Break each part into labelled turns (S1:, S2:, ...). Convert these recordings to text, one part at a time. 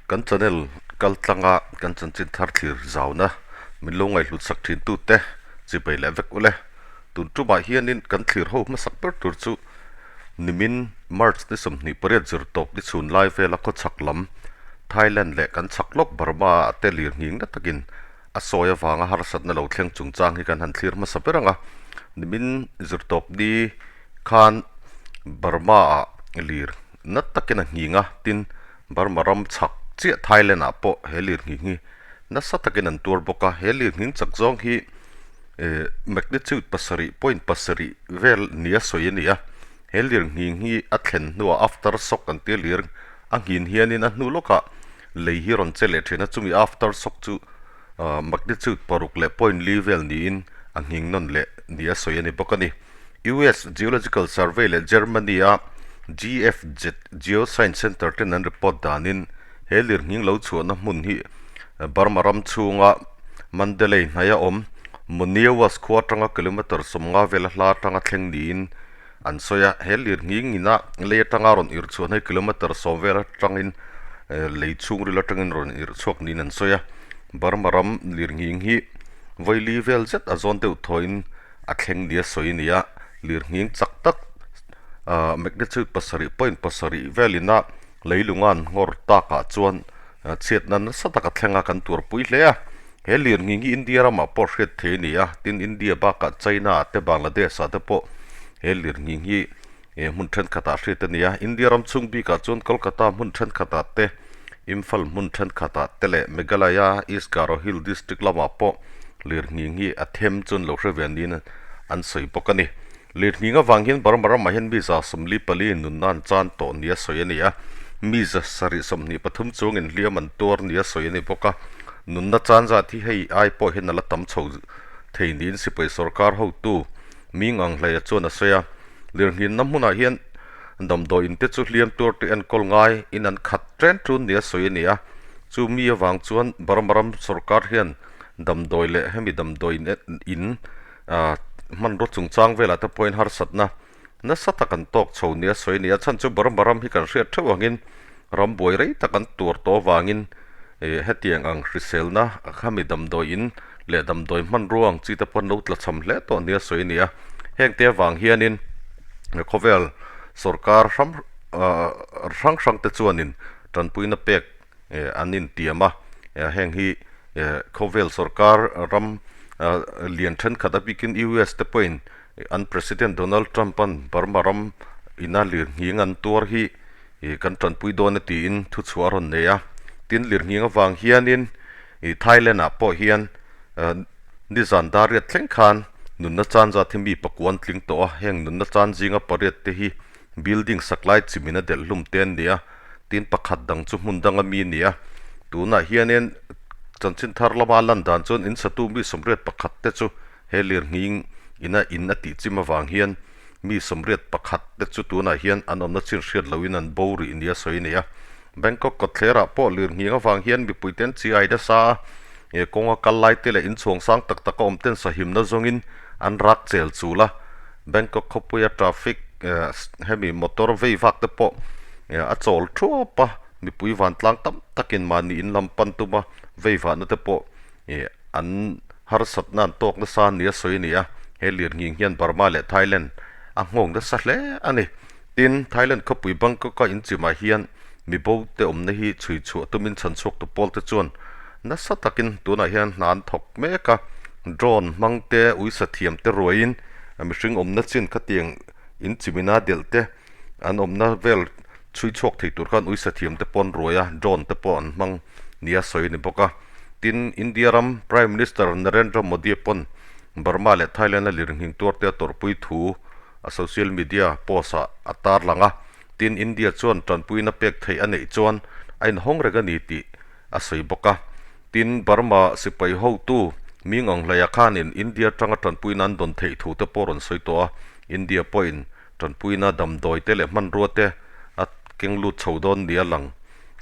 S1: Kan channel kal tlanga kan chanchin thar thlir zauna min lo ngaihhlut sak thin tute chibai leh vek ule. Tun tumah hianin kan thlir ho hmasak ber tur chu nimin March ni 28 zir tawp ni chhun lai vela khawchhak lam Thailand leh kan chhak lawk Burma ah te lir nghing na takin a sawi avanga harsatna lo thleng chungchang hi kan han thlir hmasa ber ang a. Nimin zir tawp ni khan Burma ah lir na takin a nghing a, tin Burma ram chhak chiah Thailand ah pawh he lirnghing hi nasa takin an tuar bawk a, he lirnghing chak zawng hi eh magnitude pasarih point pasarih vel nia sawi a ni a, he lirnghing hi a thlen hnuah after shock an tia lir a nghin hianin a hnu lawkah lei hi rawn che leh thin a, chumi after shock chu ah magnitude paruk leh point li vel niin a nghing nawn leh nia sawi a ni bawk a ni. US Geological Survey leh Germany a GFZ Geoscience Centre ten an report danin he lirnghing lo chhuahna hmun hi Burma ram chhunga Mandalay hnaia awm Monywa khua atanga kilometre 50 vela hla atanga thleng niin an sawi a. He lirnghing ina lei atanga rawn irh chhuahna hi kilometre 10 vel atangin lei chhungril atangin rawn irh chhuak niin an sawi a. Burma ram lirnghing hi vawi vel zet a zawn deuh thawhin a thleng nia sawi a ni a, lirnghing chak tak ahh magnitude pasarih point pasarih velina leilunga an nghawr takah chuan chhiatna nasa tak a thleng a kan tuarpui hle a, he lirnghing hi India ramah pawh hriat thei a ni a, tin India bakah China ah te Bangladesh ah te pawh he lirnghing hi hmun thenkhatah hriat a ni a, India ram chhung bikah chuan Kolkata hmun thenkhatah te Imphal hmun thenkhatah te leh Meghalaya East Garo Hill District lamah pawh lirnghing hi a them chuan lo hre ve niin an sawi bawk a ni. Lirnghing avang hian Burma ramah hian mi 44 nunna an chan tawh nia sawi a ni a, mi 723 chuangin hliam an tuar nia sawi a ni bawk a. Nunna chan zat hi hei ai pawh hian a la tam chho thei niin sipai sorkar hotu Ming Aung Hlaia chuan a sawi a. Lirnghinna hmunah hian damdawi in te chu hliam tur tih enkawl ngai in an khat ṭen ṭun nia sawi a ni a, chu mi avang chuan Burma ram sorkar hian damdawi leh hemi damdawi in hmanraw chungchang velah te pawhin harsatna nasa tak an tawk chho nia sawi a ni a, chhan chu Burma ram hi kan hriat theuh angin ram buai rei tak an tuar tawh avangin hetiang ang hriselna khami damdawi in leh damdawi hmanrua ang chi te pawh an lo tla cham hle tawh nia sawi a ni a, heng te avang hianin khawvel sorkar hrang hrang hrang te chuanin tanpuina pek an intiam a, heng hi khawvel sorkar ram lian thenkhat a bikin US te pawhin an President Donald Trump an Burma ram ina lirnghing an tuar hi kan tanpui dawn a tiin thuchhuah a rawn nei a, tin lirnghing avang hianin Ih Thailand ah pawh hian nizan dariat thleng khan nunna chan zat hi mi pakuan tling tawh a, heng nunna chan zinga pariat te hi building sak lai chimin a delh hlum te an ni a, tin pakhat dang chu hmun danga mi a ni a, tunah hianin chanchin thar lama lan dan chuan in satu mi 81 te chu he lirnghing ina in a tih chim avang hian mi 81 te chu tunah hian an awmna chin hriat lohin an bo rih nia sawi a ni a. Bangkok kawtthlerah pawh lirnghing avang hian mipui ten chi ai nasa a, he kawnga kal lai te leh inchhuang sang tak tak a awm ten sahimna zawngin an rak chel chul a. Bangkok khawpuia traffic hemi motor vei vak te pawh a chawl thuap a, mipui vantlang tam takin mahni in lam pan tuma vei vahna te pawh an harsatna an tawk nasa nia sawi a ni a, he lirnghing hian Burma leh Thailand a nghawng nasa hle a ni. Tin, Thailand khawpui Bangkok-a inchimah hian mi bo te awmna hi chhui chhuah tumin chhanchhuaktu pawl te chuan nasa takin tunah hian hna an thawk mek a, drone hmang te, uisa thiam te ruaiin mihring awmna chin khatiang inchimina delh te an awmna vel chhui chhuak thei tur khan uisa thiam te pawh an ruai a, drone te pawh an hmang nia sawi a ni bawk a. Tin, India ram Prime Minister Narendra Modi pawn Burma leh Thailand-a lirnghing tuar te a tawrhpui thu a social media post ah a tarlang a, tin India chuan tanpuina pek theih a neih chuan a inhawng reng a ni tih a sawi bawk a. Tin, Burma sipai hotu Ming Aung Hlaia khanin India atanga tanpuina an dawn theih thu te pawh rawn sawi tawh a, India pawhin tanpuina damdawi te leh hmanrua te a keng lut chho dawn nia lang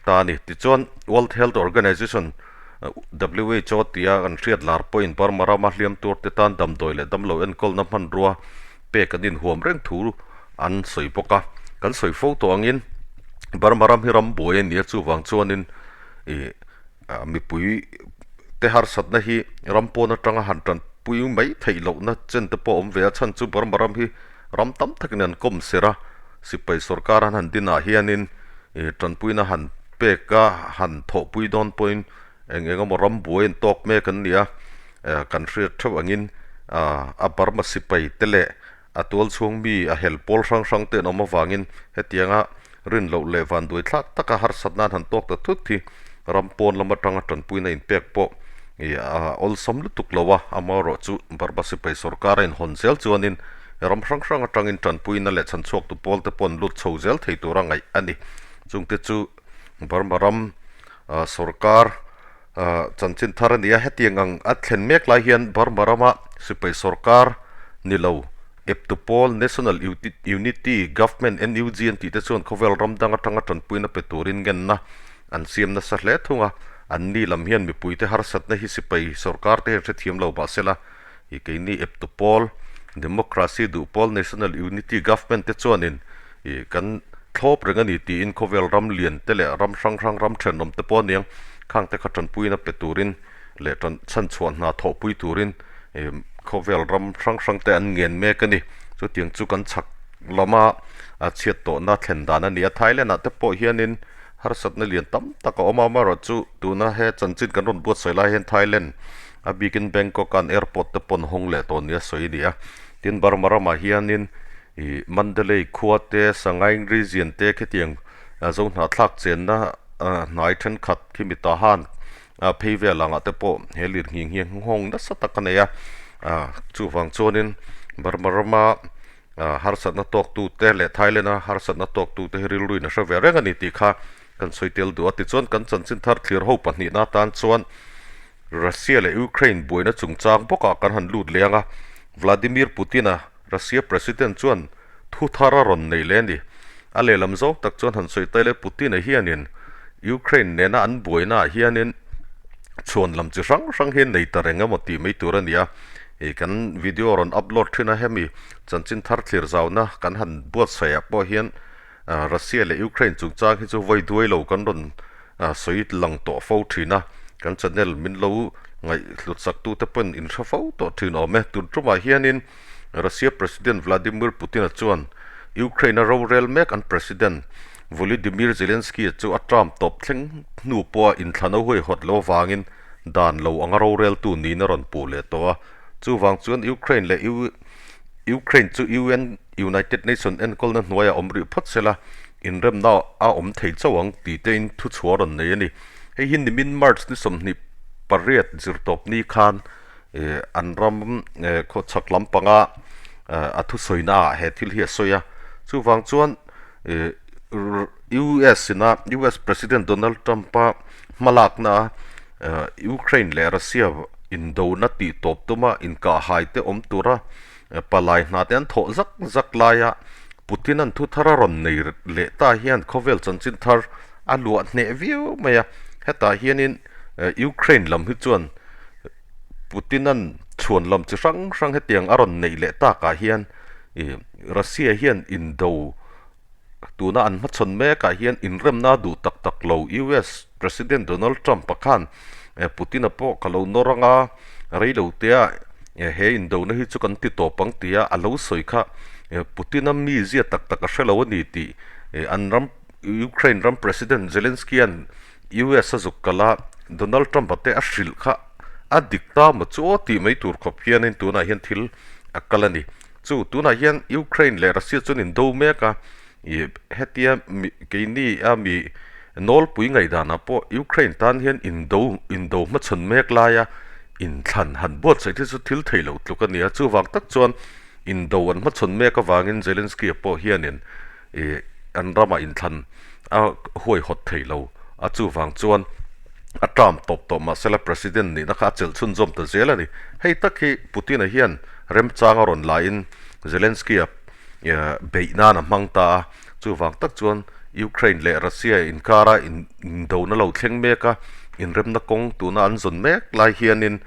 S1: ta a ni. Tichuan, World Health Organization, WHO, tia an hriat lar pawhin Burma rama hliam tur te tan damdawi leh damlo enkawlna hmanrua pek an inhuam reng thu an sawi bawk a. Kan sawi fo tawh angin Burma ram hi ram buai a ni a, chuvang chuanin Ih mipui te harsatna hi ram pawn atanga han tanpui mai theih lohna chen te pawh a awm ve a, chhan chu Burma ram hi ram tam takin an kawm ser a, sipai sorkar an han dinah hianin ih tanpuina han pek a, han thawhpui dawn pawhin eng eng emaw ram buai an tawk mek an ni a, kan hriat theuh angin a Burma sipai te leh A tual chhung mi a hel pawl hrang hrang te an awm avangin hetianga rin loh leh vanduai thlak taka harsatna an han tawk ta thut hi ram pawn lam atanga tanpuina inpek pawh ih a awlsam lutuk lo a, amaherawh chu Burma sipai sorkar a inhawn zel chuanin ram hrang hrang atangin tanpuina leh chhanchhuaktu pawl te pawh an lut chho zel thei tura ngaih a ni. Chungte chu Burma ram sorkar Chanchin thar a ni a, hetiang ang a thlen mek lai hian Burma rama sipai sorkar ni lo eptu pawl National Unity Government, NUG, an tih te chuan khawvel ram dang atanga tanpuina pe turin ngenna an siam nasa hle thung a, an ni lam hian mipuite harsatna hi sipai sorkar te hian hrethiam lo mahsela i keini eptu pawl Democracy duh pawl National Unity Government te chuanin i kan thlawp reng a ni tiin khawvel ram lian te leh ram hrang hrang ram thenawm te pawh a niang khang te kha tanpuina pe turin leh tan chhanchhuah hna thawhpui turin i khawvel ram hrang hrang te an ngen mek a ni. Chutiang chu kan chhak lama a chhiat tawhna thlen dan a ni a, Thailand ah te pawh hianin harsatna lian tam tak a awm a, amaherawhchu tuna he chanchin kan rawn buatsaih lai hian Thailand A bikin Bangkok an airport te pawn hawng leh tawh nia sawi a ni a. Tin Burma ramah hianin ih Mandalay khua te, Sangaing region te khitiang zo hnahthlak chenna hnai thenkhat khi mi ta han phei vel angah te pawh he lirnghing hi nghawng nasa tak a nei a. Chuvang chuanin Burma rama harsatna tawktute leh Thailand a harsatna tawktute hi rilruin a hre ve reng a ni tih kha kan sawi tel duh a. Tichuan kan chanchin thar thlir ho pahnihna atan chuan Russia leh Ukraine buaina chungchang bawkah kan han lut leh ang a, Vladimir Putin-a Russia President chuan thu thar a rawn nei leh a ni. A lehlam zawk tak chuan han sawi ta ila Putin-a hianin Ukraine nena an buainaah hianin chhuan lam chi hrang hrang hi a nei ta reng emaw tih mai tur a ni a. Hei kan video rawn upload thin a, hemi chanchin thar thlir zauna kan han buatsaihah pawh hian Russia leh Ukraine chungchang hi chu vawi duai lo kan rawn sawi lang tawh fo thin a, kan channel min lo ngaihhlut sak tute pawhin in hre fo tawh thin awm e. Tun tumah hianin Russia President Vladimir Putin-a chuan Ukraine-a rorel mek an President Volodymyr Zelensky-a chu a term tawp thleng hnu pawha inthlan a huaihawt loh avangin dan lo anga roreltu niin a rawn puh leh tawh a. Chuvang chuan Ukraine leh Ukraine chu UN United Nation enkawlna hnuaiah awm rih phawt sela, inremna a awm thei chauh ang tih tein thuchhuah a rawn nei a ni. Hei hi nimin March ni 28 zirtawp ni khan an ram khawchhak lampanga a thusawina ah he thil hi a sawi a. Chuvang chuan US ina US President Donald Trump-a hmalakna Ukraine leh Russia indona tih tawp tuma inkahhai te awm tura Palai hna te an thawh zak zak laia Putin an thu thar a rawn nei leh ta hian khawvel chanchin thar a luah hneh viau mai a. Hetah hianin Ukraine lam hi chuan Putin an chhuan lam chi hrang hrang hetiang a rawn neih leh takah hian Russia hian indo Tuna an hmachhawn mekah hian inremna duh tak tak lo US President Donald Trump-a khan Putin-a pawh ka lo nawr ang a, reilo tea he indona hi chu kan ti tawp ang tia a lo sawi kha Putin-a mizia tak tak a hre lo a ni tih an ram Ukraine ram President Zelensky-a'n US a zuk kal a, Donald Trump-a te a hrilh kha a dik ta maw chu aw tih mai tur khawp hianin tunah hian thil a kal a ni. Chu tunah hian Ukraine leh Russia chuan in do mek a, ih hetia mi keini a mi nawlpui ngaihdanah pawh Ukraine tan hian in do in do hmachhawn mek laia inthlan han buatsaih te chu thil theih loh tluk a ni a, chuvang tak chuan in do an hmachhawn mek avangin Zelensky-a pawh hianin ih an ramah inthlan a huaihawt thei lo a, chuvang chuan a term tawp tawh mahsela President nihna kha a chelh chhunzawm ta zel a ni. Hei tak hi Putin-a hian remchang a rawn lahin Zelensky-a beih nan a hmang ta a, chuvang tak chuan Ukraine leh Russia inkara indona lo thleng mek a, inremna kawng tuna an zawn mek lai hianin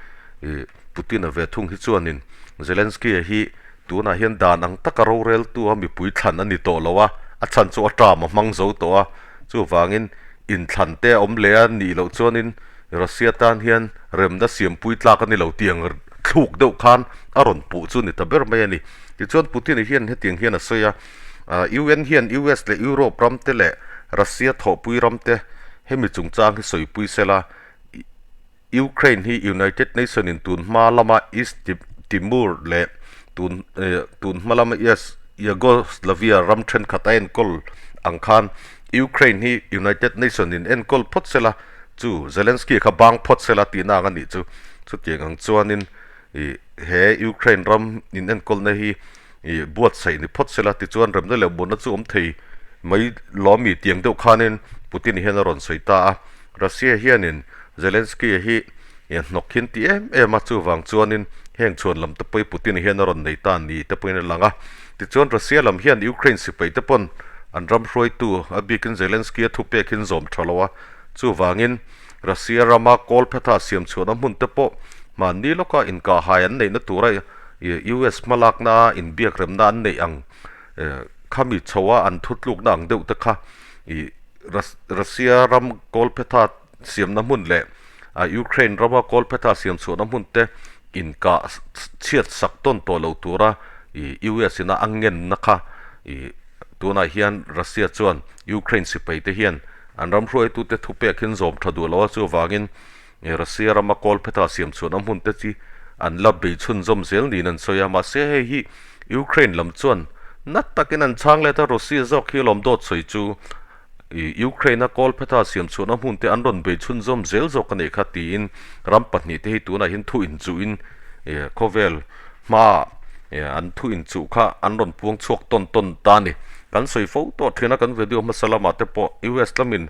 S1: Putin-a ve thung hi chuanin Zelensky-a hi tunah hian dan ang taka roreltu a mipui thlan a ni tawh lo a, a chhan chu a term a hmang zo tawh a, chuvangin. inthlan te a awm leh a nih loh chuanin Russia tan hian remna siampui tlak a ni lo tih ang thluk deuh khan a rawn puh chu ni ta ber mai a ni. Tichuan Putin-a hian hetiang hian a sawi a, UN hian US leh Europe ram te leh Russia thawhpui ram te hemi chungchang hi sawipui sela, Ukraine hi United Nation in tun hma lama East Timor leh tun tun hma lama East Yugoslavia ram thenkhat a enkawl ang khan Ukraine hi United Nation in enkawl phawt sela chu Zelensky kha bang phawt sela tihna ang a nih chu. Chutiang ang chuanin ih he Ukraine ram in enkawlna hi ih buatsaih ni phawt sela tichuan remna leh mutna chu awm thei mai lawmi tiang deuh khanin Putin hian a rawn sawi ta a. Russia hianin Zelensky-a hi hnawk hin ti em em a, chuvang chuanin heng chhuan lam te pawhin Putin-a hian a rawn nei ta ni te pawhin a lang a. Tichuan Russia lam hian Ukraine sipai te pawn an ram hruaitu a bikin Zelensky-a thupek hin zawm tha lo a, chuvangin Russia rama kawlphetha siam chhuahna hmun te pawh hmanni lawka inkahhai an neihna tura US hmalakna inbiakremna an neih ang khami chhoa an thutlukna ang deuh te kha ih Russia ram kawlphetha siamna hmun leh Ukraine rama kawlphetha siam chhuahna hmun te inkah chhiat sak tawn tawh lo tura ih US ina a ngenna kha ih tunah hian Russia chuan Ukraine sipai te hian an ram hruaitute thupek hin zawm tha duh lo a, chuvangin Russia rama kawlphetha siam chhuahna hmun te chi an la bei chhunzawm zel niin an sawi a, mahse hei hi Ukraine lam chuan nat takin an chhang let a, Russia zawk hi lawm dawt sawi chu Ukraine-a kawlphetha siam chhuahna hmun te an rawn bei chhunzawm zel zawk a nih kha tiin ram pahnih te hi tunah hian thu inchuhin khawvel hmaah an thu inchuh kha an rawn puang chhuak tawn tawn ta a ni. Kan sawi fo tawh thin a, kan video hmasa lamah te pawh US lamin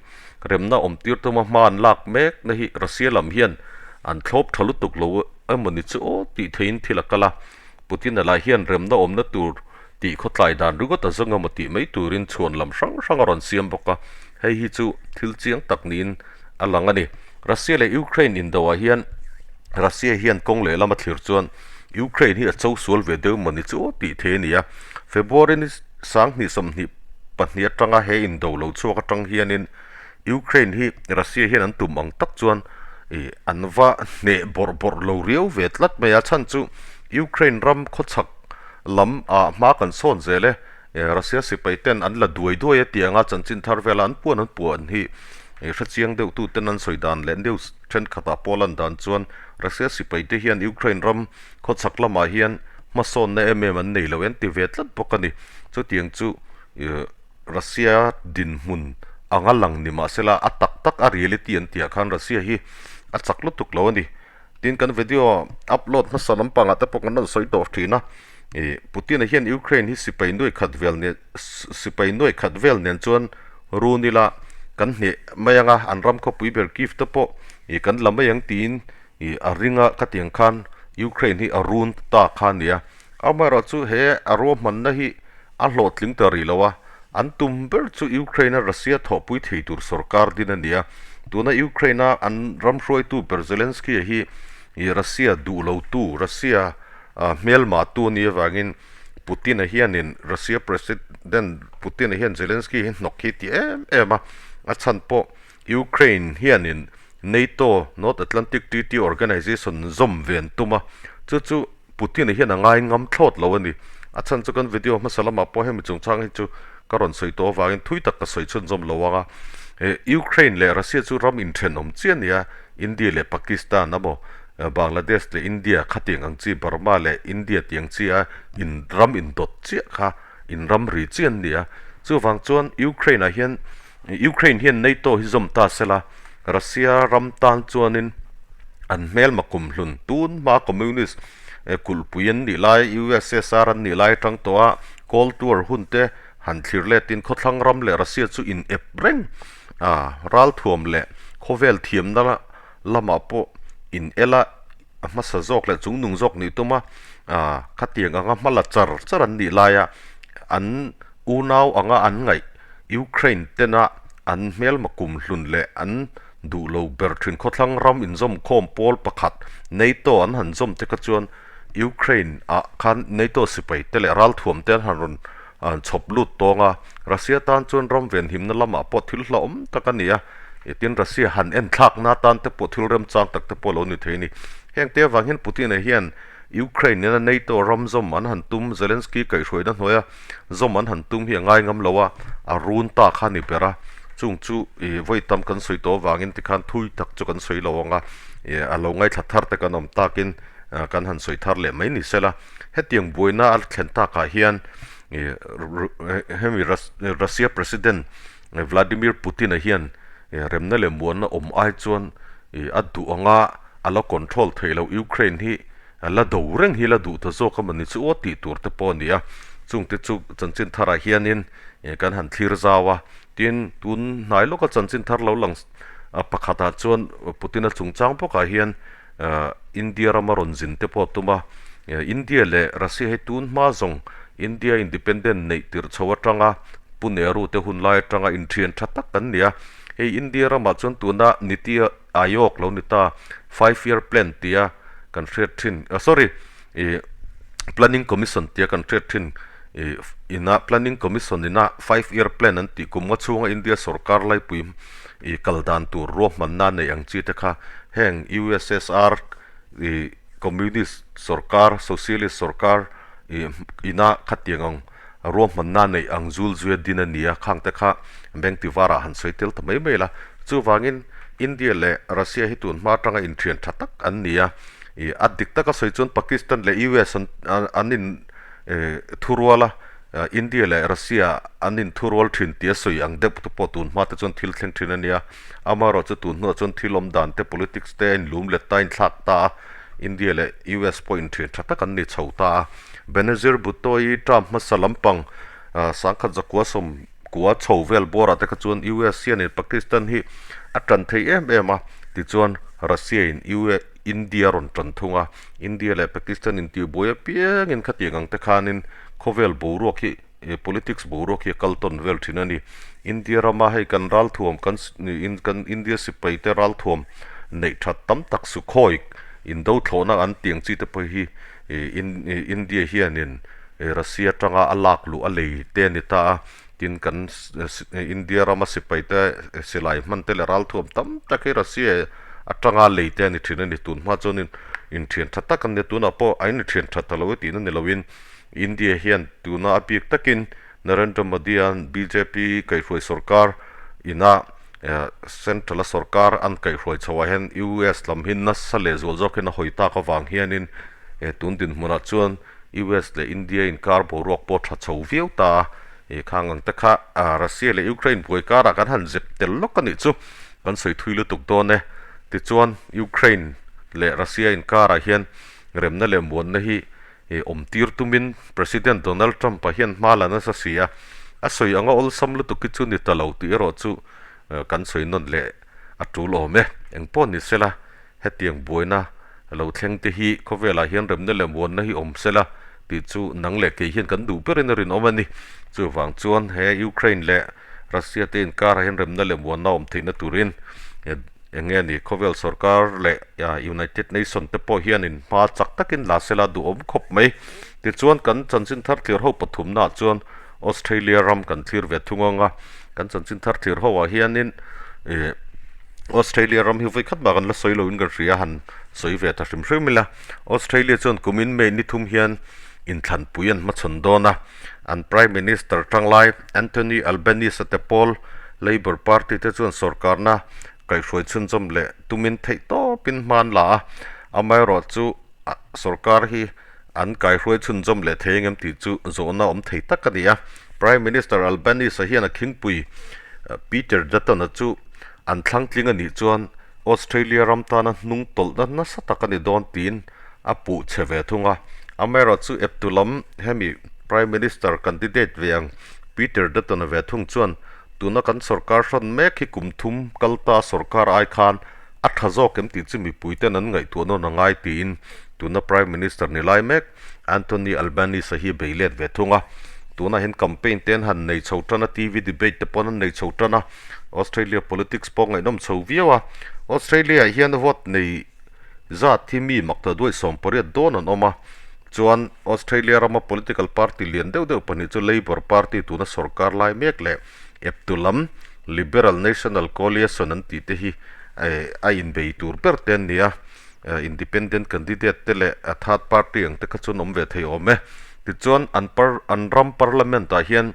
S1: Remna awm tir tuma hma an lak mek na hi Russia lam hian an thlawp tha lutuk lo emawni chu aw tih theihin thil a kal a, Putin-a lah hian remna awmna tur tih khawtlai dan ringawt a zawng emaw tih mai turin chhuan lam hrang hrang a rawn siam bawk a, hei hi chu thil chiang tak niin a lang a ni. Russia leh Ukraine indoah hian Russia hian kawng lehlam a thlir chuan Ukraine hi a cho sual ve deuh emawni chu aw tih thei a ni a, February ni 2022 atanga he indo lo chhuak atang hianin Ukraine hi Russia hian an tum ang tak chuan ih an va hneh bawrh bawrh lo riau ve tlat mai a, chhan chu Ukraine ram khawchhak lam ah hma kan sawn zel e, Russia sipai ten an la duai duai a tih anga chanchin thar vela an puan an puan hi hrechiang deuh tu ten an sawi dan leh news thenkhatah pawh lan dan chuan Russia sipai te hian Ukraine ram Khawchhak lamah hian hmasawnna em em an nei lo en ti ve tlat bawk a ni. Chutiang chu Russia dinhmun anga lang ni mahsela a tak tak a reality an tihah khan Russia hi a chak lutuk lo a ni. Tin kan video upload hmasa lampangah te pawh kan rawn sawi tawh thin a, ih Putin-a hian Ukraine hi sipai nuai khat vel nen sipai nuai khat vel nen chuan run ila kan hneh mai ang a, an ram khawpui ber Kyiv te pawh ih kan la mai ang tiin Ih a ring a ka tiang khan Ukraine hi a run ta kha a nia. Amaherawhchu he a ruahmanna hi a hlawhtling ta rih lo a, an tum ber chu Ukraine-a Russia thawhpui thei tur sorkar din a ni a. Tuna Ukraine-a an ram hruaitu ber Zelensky-a hi ih Russia duh lotu, Russia hmelmahtu a nih avangin Putin-a hianin Russia President Putin-a hian Zelensky hi hnawk hi ti em em a, a chhan pawh Ukraine hianin NATO, North Atlantic Treaty Organization, zawm ve an tum a, chu chu Putin-a hian a ngai ngam thlawt lo a ni. A chhan chu kan video hmasa lamah pawh hemi chungchang hi chu ka rawn sawi tawh avangin thui tak ka sawi chhunzawm lo ang a. Ukraine leh Russia chu ram inthenawm chiah a ni a, India leh Pakistan emaw, Bangladesh leh India khatiang ang chi, Burma leh India tiang chi a in ram indawt chiah kha in ramri chiah an ni a. Chuvang chuan Ukraine-ah hian Ukraine hian NATO hi zawm ta sela, Russia ram tan chuanin an hmelma kumhlun tun hma Communist kulhpui an nih lai, USSR an nih lai atang tawh a, Cold War hun te han thlir letin khawthlang ram leh Russia chu in ep reng a, ralthuam leh khawvel thiamna lamah pawh in el a, a hmasa zawk leh chungnung zawk nih tum a, khatiang anga hma la char char an nih laia an unau anga an ngaih Ukraine tena an hmelma kumhlun leh an duh lo ber thin khawthlang ram inzawm khawm pawl pakhat NATO an han zawm te kha chuan Ukraine ah khan NATO sipai te leh ralthuam te an han rawn chhawp lut tawng a, Russia tan chuan ram venhimna lamah pawh thil hlauhawm tak a ni a. Tin Russia han en thlakna atan te pawh thil remchang tak te pawh a lo ni thei a ni. Heng te avang hian Putin-a hian Ukraine nena NATO ram zawm an han tum, Zelensky kaihhruaina hnuaia zawm an han tum hi a ngai ngam lo a, a run ta kha a ni ber a. Chung chu ih vawi tam kan sawi tawh avangin tikhan thui tak chu kan sawi lo ang a, ih a lo ngaithla thar te kan awm takin kan han sawi thar leh mai ni sela. Hetiang buaina a thlen takah hian ih hemi Russia President Vladimir Putin-a hian remna leh muanna awm ai chuan a duh anga a la control theih loh Ukraine hi la do reng hi la duh ta zawk a mawni chu aw tih tur te pawh a ni a. Chungte chu chanchin tharah hianin kan han thlir zau a, tin tun hnai lawka chanchin thar lo lang pakhatah chuan Putin-a chungchang bawkah hian India rama rawn zin te pawh a tum a, India leh Russia hi tun hma zawng India independent neih tirh chho atanga Pu Nehru te hun lai atanga inthian tha tak kan ni a, hei India ramah chuan tuna Niti Aayog lo ni ta five year plan tia kan hriat thin sorry ih planning commission tia kan hriat thin ih ina planning commission ina five year plan an tih kum nga chhunga India sorkar laipui ih kal dan tur ruahmanna neih ang chi te kha heng USSR ih communist sorkar socialist sorkar ih ina khatiang ang ruahmanna neih ang zul zuia din a ni a, khang te kha bank tivarah han sawi tel ta mai mai la. Chuvangin India leh Russia hi tun hma atanga inthian tha tak an ni a, ih a dik taka sawi chuan Pakistan leh US an an in thurual a, India leh Russia an in thurual thin tih a sawi ang deuh te pawh tun hma te chuan thil thleng thin a nia. Amaherawh chu tun hnuah chuan thil awm dan te politics te a inlum let ta a inthlak ta a, India leh US pawh inthian tha tak an ni chho ta a. Benazir Bhutto-i term hmasa lampang sangkhat zakua sawm kua chho vel bawrah te kha chuan US hianin Pakistan hi a tan thei em em a, tichuan Russia-in India rawn tan thung a, India leh Pakistan intihbuai apiangin khatiang ang te khanin khawvel boruak hi politics boruak hi a kal tawn vel thin a ni. India rama hei kan ralthuam kan kan India sipai te ralthuam neih that tam tak Sukhoi indo thlawhna an tih ang chi te pawh hi India hianin Russia atanga a lak luh a lei te a ni ta a, tin kan India rama sipai te silai hman te leh ralthuam tam tak hi Russia atanga lei te a ni thin a ni. Tun hma chuanin inthian tha tak an nia, tunah pawh a inthian tha ta lo e tihna ni loin India hian tuna a bik takin Narendra Modi-a'n bjp kaihhruai sorkar ina Central-a sorkar an kaihhruai chhoah hian US lam hi nasa leh zual zawkin a hawi tak avang hianin tun dinhmunah chuan US leh India inkar boruak pawh tha chho viau ta a, khang ang te kha Russia leh Ukraine buai karah kan han zep tel lawk a nih chu kan sawi thui lutuk dawn e. Tichuan Ukraine leh Russia inkarah hian remna leh muanna hi I awm tir tumin President Donald Trump-a hian hma la nasa si a, a sawi anga awlsam lutuk hi chu ni ta lo tih erawh chu kan sawi nawn leh a tul awm e. Engpawh ni sela, hetiang buaina lo thleng te hi khawvelah hian remna leh muanna hi awm sela tih chu nang leh kei hian kan duh berin a rinawm a ni. Chuvang chuan he Ukraine leh Russia te inkarah hian remna leh muanna awm theihna turin Eng nge ni, khawvel sorkar leh United Nation te pawh hianin hma chak takin la sela duhawm khawp mai. Tichuan kan chanchin thar thlir ho pathumnaah chuan Australia ram kan thlir ve thung ang a, kan chanchin thar thlir ho ah hianin ih Australia ram hi vawi khat mah kan la sawi loin kan hria han sawi ve ta hrim hrim ila. Australia chuan kumin May ni thum hian inthlanpui an hmachhawn dawn a, an Prime Minister tanglai Anthony Albanese te pawl Labour Party te chuan sorkarna kaihhruai chhunzawm leh tumin theih tawpin hma an la a, amaherawh chu sorkar hi an kaihhruai chhunzawm leh thei engem tih chu zawhna awm thei tak a ni a. Prime Minister Albanese-a hian a khingpui Peter Dutton-a chu an thlangtling a nih chuan Australia ram tana hnung tawlhna nasa tak a ni dawn tiin a puh chhe ve thung a. Amaherawh chu eptu lam hemi Prime Minister candidate ve ang Peter Dutton-a ve thung chuan tuna kan sorkar hrawn mek hi kum thum kal ta sorkar ai khan a tha zawk em tih chu mipui ten an ngaihtuah nawn a ngai tiin tuna Prime Minister ni lai mek Anthony Albanese-a hi bei let ve thung a. Tunah hian campaign te an han nei chho tan a, TV debate te pawh an nei chho tan a, Australia politics pawh ngaihnawm chho viau a. Australia-ah hian vote nei Zat hi mi mak ta duai 18 dawn an awm a, chuan Australia rama political party lian deuh deuh pahnih chu Labour Party tuna sorkar lai mek leh eptu lam Liberal National Coalition an tih te hi a inbei tur ber te an ni a, Independent candidate te leh a third party ang te kha chuan awm ve thei awm e. Tichuan an par an ram parliament ah hian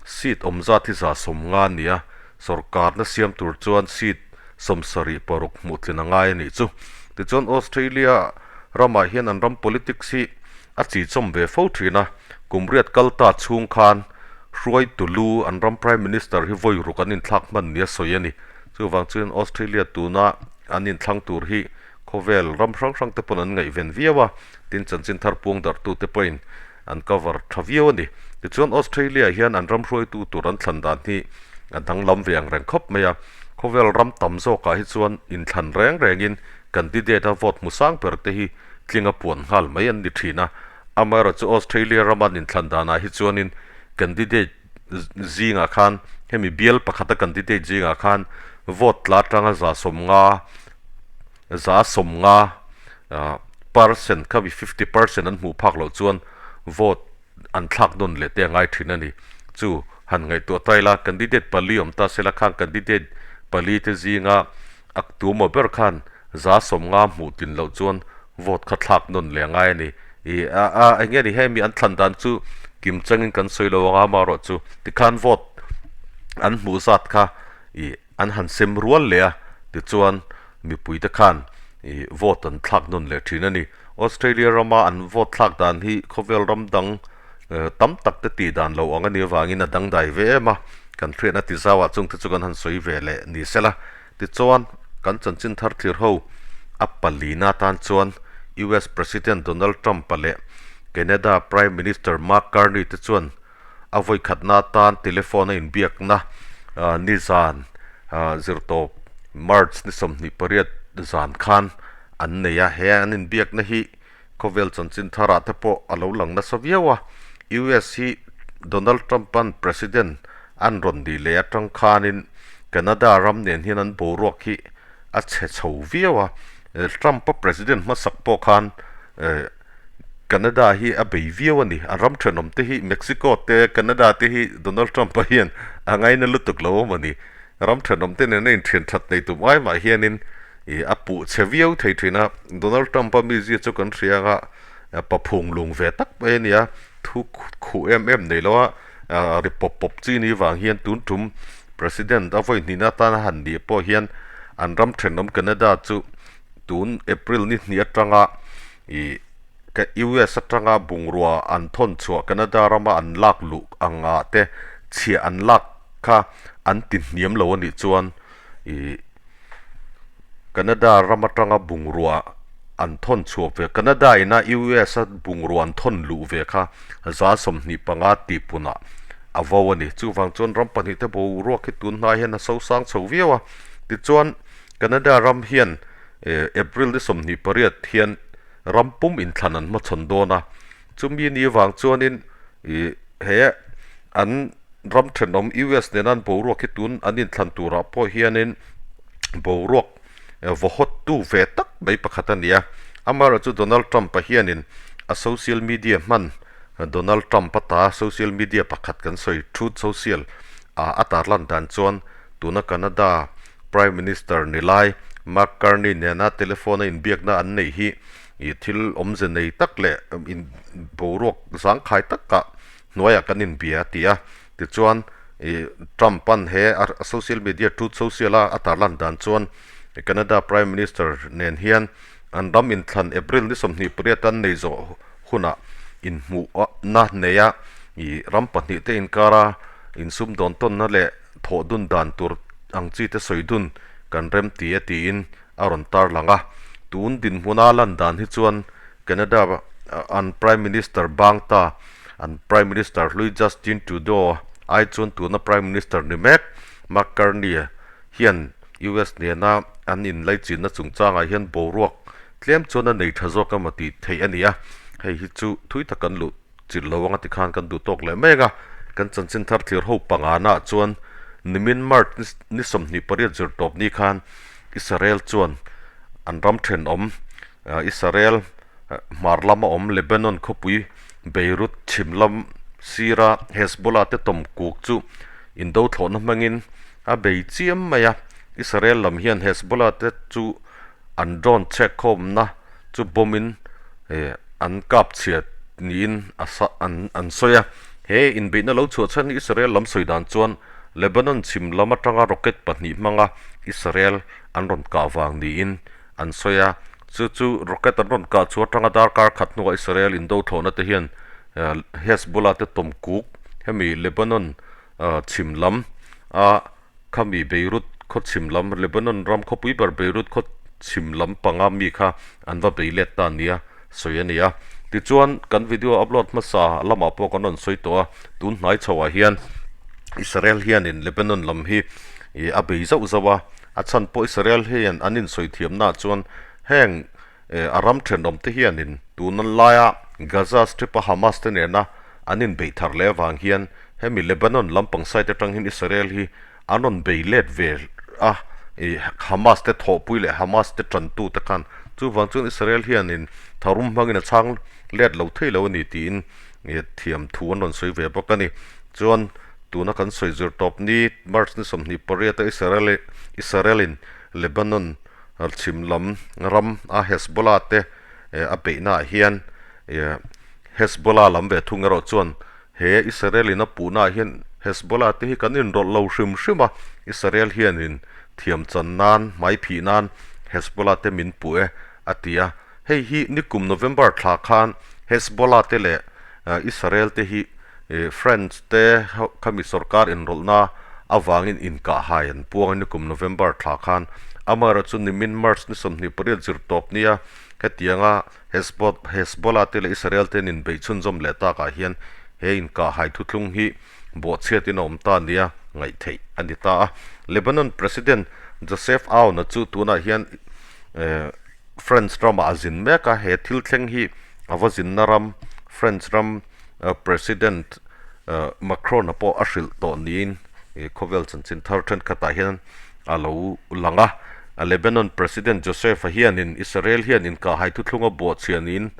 S1: seat awm zat hi 150 a ni a, sorkarna siam tur chuan seat 76 hmuh tlin a ngai a nih chu. Tichuan Australia ramah hian an ram politics hi a chi chawm ve fo thin a, kum riat kal ta chhung khan hruaitu lu an ram Prime Minister hi vawi ruk an inthlak hman nia sawi a ni. Chuvang chuan Australia tuna an inthlang tur hi khawvel ram hrang hrang te pawn an ngaihven viau a, tin chanchin thar puang darhtu te pawhin an cover tha viau a ni. Tichuan Australia hian an ram hruaitu tur an thlan dan hi a danglam ve ang reng khawp mai a, khawvel ram tam zawkah hi chuan inthlan reng rengin candidate a vote hmu sang ber te hi tlinga puan nghal mai an ni thin a, amaherawhchu Australia rama an inthlan danah hi chuanin candidate zingah khan hemi bial pakhata candidate zingah khan vote tla atanga 50% 50 ah percent kha mi 50% an hmuh phak loh chuan vote an thlak nawn leh te a ngai thin a ni. Chu han ngaihtuah ta ila candidate pali awm ta sela khang candidate pali te zinga a tumaw ber khan 50 hmuh tlin loh chuan vote kha thlak nawn leh a ngai a ni. Ih a a eng nge ni hemi an thlan dan chu kim changin kan sawi lo ang a amaherawh chu tikhan vote an hmuh zat kha ih an han sem rual leh a tichuan mipui te khan ih vote an thlak nawn leh thin a ni. Australia rama an vote thlak dan hi khawvel ram dang tam tak te tih dan lo ang a nih avangin a dangdai ve em a, kan hriatna ti zauah chung te chu kan han sawi ve leh ni sela. Tichuan, kan chanchin thar thlir ho a palina atan chuan US President Donald Trump-a leh Canada Prime Minister Mark Carney te chuan a vawikhatna atan telephone a inbiakna nizan zirtawp March ni 28 zan khan an nei a. He an inbiakna hi Khawvel chanchin tharah te pawh a lo lang nasa viau a, US hi Donald Trump-a'n President an rawn nih leh atang khanin Canada ram nen hian an boruak hi a chhe chho viau a, Trump-a President hmasak pawh khan Canada hi a bei viau a ni. A ram thenawm te hi Mexico te Canada te hi Donald Trump-a hian a ngaina lutuk lo awm a ni. Ram thenawm te nena inthian that nei tum ai mah hianin Ih a puh chhe viau thei thin a, Donald Trump-a mizia chu kan hria ang a, pa phung lung ve tak mai a nia, thu khuh em em nei lo a, ri pawp pawp chi ni vang hian tun tum President a vawi hnihna atana han nih pawh hian an ram thenawm Canada chu tun April ni hnih atanga ih US atanga bungrua an thawn chhuah Canada rama an lak luh angah te chhiah an lak kha an ti hniam lo a nih chuan ih Canada ram atanga bungrua an thawn chhuah ve, Canada ina US a bungrua an thawn luh ve kha 25% tih punah a vo a ni. Chuvang chuan ram pahnih te boruak hi tun hnai hian a sosang chho viau a. Tichuan Canada ram hian April ni 28 hian ram pum inthlan an hmachhawn dawn a. Chumi ni vang chuanin ih he an ram thenawm US nena an boruak hi tun an inthlan turah pawh hianin boruak vaw hawttu ve tak mai pakhat a ni a. Amaherawhchu Donald Trump-a hianin a social media hman Donald Trump-a ta social media pakhat kan sawi Truth Social ah a tarlan dan chuan tuna Canada Prime Minister ni lai Mark Carney nena telephone a inbiakna an neih hi Ih thil awmze nei tak leh in boruak zangkhai takah hnuaiah kan inbia a ti a. Tichuan ih Trump an he a social media Truth Social a a tarlan dan chuan Canada Prime Minister nen hian an ram inthlan April ni 28 an nei zawh hunah inhmuhna neia ih ram pahnih te inkara insumdawn tawnna leh thawh dun dan tur ang chi te sawi dun kan rem ti a tiin a rawn tarlang a. Tun dinhmuna lan dan hi chuan Canada an Prime Minister bang ta, an Prime Minister hlui Justin Trudeau ai chuan tuna Prime Minister ni mek Mark Carney hian US nena an inlaichinna chungchangah hian boruak tlem chuan a nei tha zawk emaw tih theih a ni a. Hei hi chu thui tak kan luh chilh lo anga tikhan kan duh tawk leh mek a. Kan chanchin thar thlir ho pangana chuan nimin March ni 28 zirtawp ni khan Israel chuan an ram thenawm Israel hmar lama awm Lebanon khawpui Beirut chhim lam sira Hezbollah te tawm kuk chu indo thlawhna hmangin a bei chiam mai a. Israel lam hian Hezbollah te chu an drone chhek khawmna chu bomb in an kap chhiat niin a sa an an sawi a. He inbeihna lo chhuah chhan hi Israel lam sawi dan chuan Lebanon chhim lam atanga rocket pahnih hmanga Israel an rawn kah vang niin an sawi a. Chu chu rocket an rawn kah chu atanga darkar khat hnuah Israel indo thlawhna te hian Hezbollah te tawm kuk hemi Lebanon chhim lam a khami Beirut khaw chhim lam Lebanon ram khawpui ber Beirut khaw chhim lam panga mi kha an va bei let ta nia sawi a ni a. Tichuan kan video upload hmasa lamah pawh kan rawn sawi tawh a, tun hnai chhoah hian Israel hianin Lebanon lam hi a bei zauh zauh a, a chhan pawh Israel hian an insawi thiamnaah chuan heng A ram thenawm te hianin tun laia Gaza Strip-a Hamas te nena an inbeih thar leh avang hian hemi Lebanon lampang side atang hian Israel hi an rawn bei let ve a, Hamas te thawhpui leh Hamas te tantu te khan. Chuvang chuan Israel hianin tharum hmangin a chhang let lo thei lo a ni tiin thiam thu an rawn sawi ve bawk a ni. Chuan tuna kan sawi zir tawp ni March ni 28 a Israel Israel-in Lebanon Chhim lam ram a Hezbollah te a beihna ah hian Hezbollah lam ve thung erawh chuan he Israel in a puhna ah hian Hezbollah te hi kan inrawlh lo hrim hrim a, Israel hianin thiam chan nan hmai phih nan Hezbollah te min puh e a ti a. Hei hi nikum November thla khan Hezbollah te leh Israel te hi French te khami sorkar inrawlhna avangin inkahhai an puang a nikum November thla khan. Amaherawhchu nimin March ni 28 zir tawp nia hetianga Hezbollah te leh Israel te an inbeih chhunzawm leh takah hian he inkahhai thuthlung hi bawhchhiatin a awm ta nia ngaih theih a ni ta a. Lebanon President Joseph Aoun-a chu tunah hian France ramah a zin mek a, he thil thleng hi a va zinna ram France ram President Macron-a pawh a hrilh tawh niin khawvel chanchin thar thenkhatah hian a lo lang a. Lebanon President Joseph-a hianin Israel hian inkahhai thuthlunga buahchhiah niin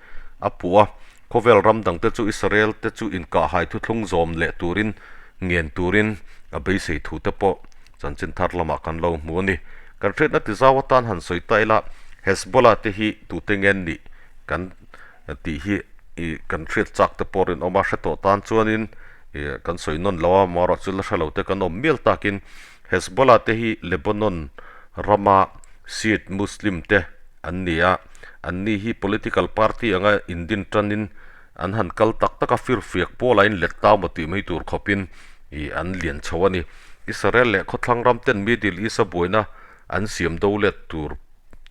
S1: a puh a, khawvel ram dangte chu Israel te chu inkahhai thuthlung zawm leh turin ngen turin a beisei thu te pawh chanchin thar lamah kan lo hmu a ni. Kan hriatna ti zau atan han sawi ta ila, Hezbollah te hi tute nge an nih kan tih hi ih kan hriat chak te pawh rinawm a hre tawh tan chuanin ih kan sawi nawn lo a, amaherawh chu la hre lo te kan awm mial takin Hezbollah te hi Lebanon rama Shiite Muslim te an ni a, anni hi political party anga indin tanin an han kal tak tak a, firfiak pawl a inlet ta maw tih mai tur khawpin ih an lian chho a ni. Israel leh khawthlang ram ten Middle East a buaina an siam do let tur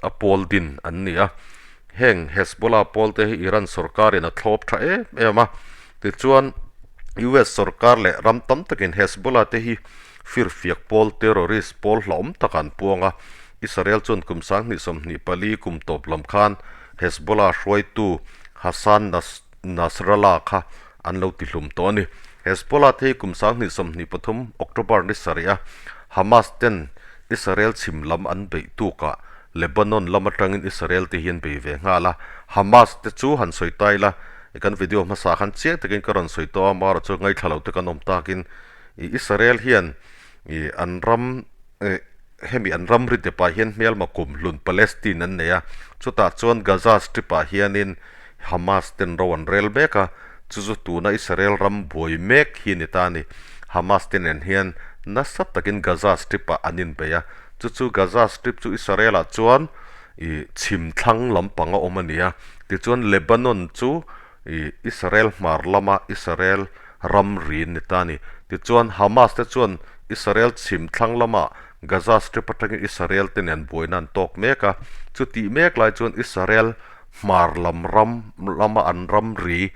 S1: a pawl din an ni a. Heng Hezbollah pawl te hi Iran sorkarin a thlawp tha em em a. Tichuan US sorkar leh ram tam takin Hezbollah te hi firfiak pawl terrorist pawl hlauhawm tak an puang a. Israel chuan kum 2024 kum tawp lam khan Hezbollah hruaitu Hassan Nasrallah kha an lo tihlum tawh a ni. Hezbollah te hi kum 2023 October ni sarih a Hamas ten Israel chhim lam an beih tukah Lebanon lam atangin Israel te hi an bei ve nghal a. Hamas te chu han sawi ta ila, kan video hmasa khan chiang takin ka rawn sawi tawh a, amaherawh chu ngaithla lo te kan awm takin Israel hian an ram hemi an ramri depah hian hmelma kum hlun Palestine an nei a, chutah chuan Gaza Strip ah hianin Hamas ten ro an rel mek a, chu chu tuna Israel ram buai mek hi a ni ta a ni. Hamas te nen hian nasa takin Gaza Strip ah an inbei a, chu chu Gaza Strip chu Israel ah chuan ih chhim thlang lampang a awm a ni a, tichuan Lebanon chu ih Israel hmar lama Israel ramri an ni ta a ni. Tichuan, Hamas te chuan Israel chhim thlang lamah Gaza Strip atangin Israel te nen buaina an tawk mek a. Chutih mek lai chuan Israel hmar lam ram lama an ramri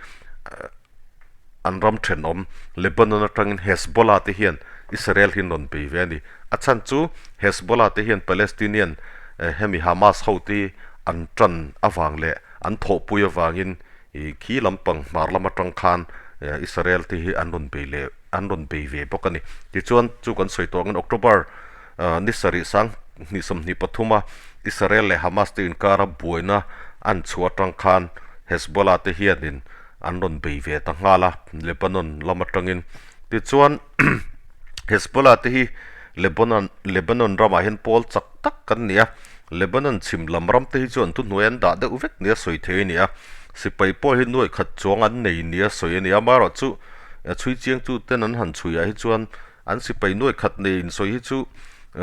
S1: an ram thenawm Lebanon atangin Hezbollah te hian Israel hi an rawn bei ve a ni. A chhan chu Hezbollah te hian Palestinian hemi Hamas ho te hi an tan avang leh an thawhpui avangin Ih khi lampang hmar lam atang khan Israel te hi an rawn bei leh an rawn bei ve bawk a ni. Tichuan chu kan sawi tawh angin October ni sarih sang hnih 23 a Israel leh Hamas te inkara buaina an chhuah atang khan Hezbollah te hianin an rawn bei ve ta nghal a Lebanon lam atangin. Tichuan Hezbollah te hi. Lebanon Lebanon ramah hian pawl chak tak kan ni a, Lebanon chhim lam ram te hi chuan thuhnuai an dah deuh vek nia sawi thei a ni a, sipai pawh hi nuaih khat chuang an nei nia sawi a ni a, amaherawh chu chhui chiang chu ten an han chhui ah hi chuan an sipai nuaih khat nei insawi hi chu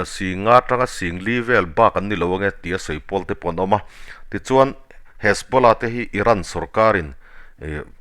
S1: singa atanga sing li vel bak an ni lo ange tia sawi pawl te pawh an awm a, tichuan Hezbollah te hi Iran sorkarin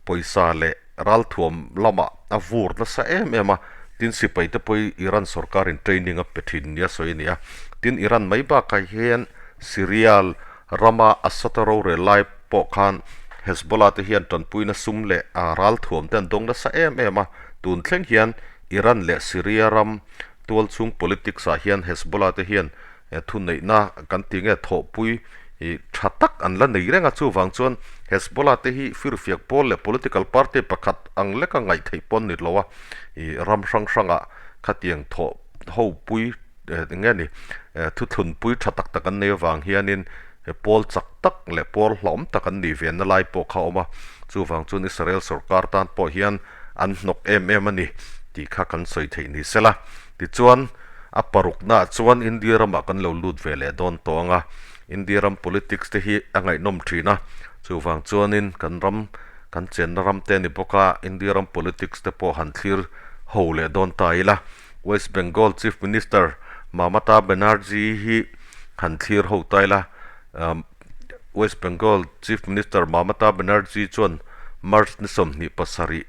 S1: pawisa leh ralthuam lamah a vur nasa em em a, tin sipai te pawh hi Iran sorkarin training a pe thin nia sawi a ni a, tin Iran mai bakah hian Syria rama Assad a rorel lai pawh khan Hezbollah te hian tanpuina sum leh ralthuam te an dawng nasa em em a, tun thleng hian Iran leh Syria ram tualchhung politics ah hian Hezbollah te hian Thuneihna kan ti nge thawhpui hi tha tak an la nei reng a, chuvang chuan Hezbollah te hi firfiak pawl leh political party pakhat ang leka ngaih theih pawh an ni lo a, ih ram hrang hrangah khatiang thawh hopui eng nge ni thuthlunpui tha tak tak an nei avang hianin pawl chak tak leh pawl hlauhawm tak an nih ve na lai pawh kha a awm a, chuvang chuan Israel sorkar tan pawh hian an hnawk em em a ni tih kha kan sawi theih ni sela. Tichuan, a paruknaah chuan India ramah kan lo lut ve leh dawn tawh ang a, India ram politics te hi a ngaihnawm thin a, chuvang chuanin kan ram, kan chenna ram te a ni bawk a, India ram politics te pawh han thlir ho leh dawn ta ila. West Bengal Chief Minister Mamata Banerjee hi han thlir ho ta ila. West Bengal Chief Minister Mamata Banerjee chuan March ni 27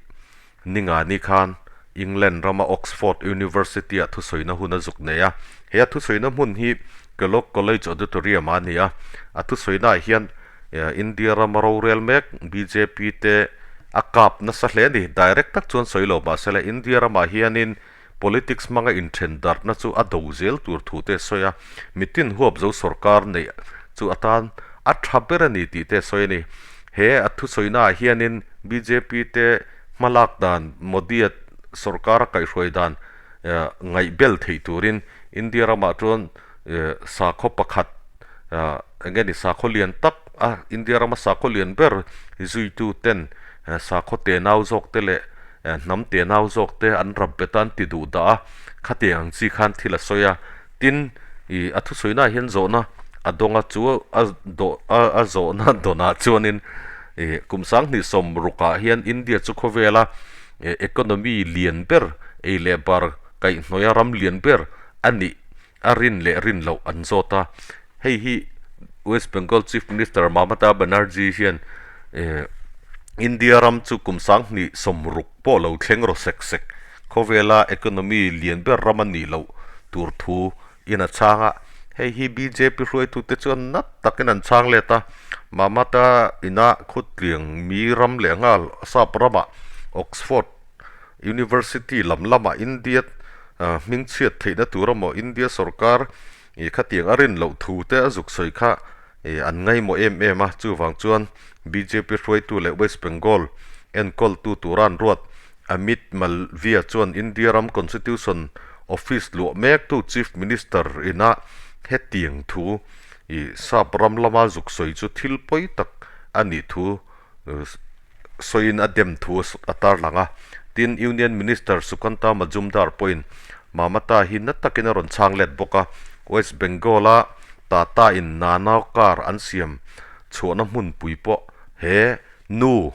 S1: ningani khan England rama Oxford University-ah thusawina hun a zuk nei a. He a thusawina hmun hi Kellogg College Auditorium ah a ni a. A thusawinaah hian India rama rorel mek bjp te a kap nasa hle a ni. Direct tak chuan sawi lo mahsela India ramah hianin Politics hmanga inthen darhna chu a do zel tur thu te a sawi a, mitin huap zo sorkar neih chu atan a tha ber a ni tih te a sawi a ni. He a thusawinaah hianin bjp te hmalak dan Modi-a sorkar a kaihhruai dan ngaihbel theih turin India ramah chuan sakhaw pakhat eng nge ni sakhaw lian tak a India rama sakhaw lian ber zuitu ten sakhaw tenau zawk te leh Hnam tenau zawk te an rap bet a an ti duh dah a, khatiang ang chi khan thil a sawi a, tin ih a thusawi naah hian zawhna a dawng a, chu a dawh a zawhna dawnah chuanin ih kum 2060 ah hian India chu khawvela economy lian ber ei leh bar kaihhnawih a ram lian ber a nih a rin leh rin loh an zawt a, hei hi West Bengal Chief Minister Mamata Banerjee hian eh India ram chu kum 2060 pawh lo thleng rawh sek sek khawvela economy lian ber ram a nih loh tur thu in a chhang a, hei hi bjp hruaitute chuan nat takin an chhang let a, Mamata ina khutliang mi ram leh nghal sap ramah Oxford University lam lamah India hmingchhiat theihna tur emaw India sorkar ih khatiang a rin loh thu te a zuk sawi kha ih an ngaimawh em em a, chuvang chuan bjp hruaitu leh West Bengal enkawltu tura an ruat Amit Malviya chuan India ram Constitution Office luah mektu Chief Minister ina hetiang thu ih sap ram lama zuk sawi chu thil pawi tak a nih thu sawiin a dem thu a tarlang a. Tin, Union Minister Sukanta Majumdar pawhin Mamata hi na takin a rawn chhang let bawk a. West Bengal-a Tata in Nano car an siam chhuahna hmunpui pawh he nu,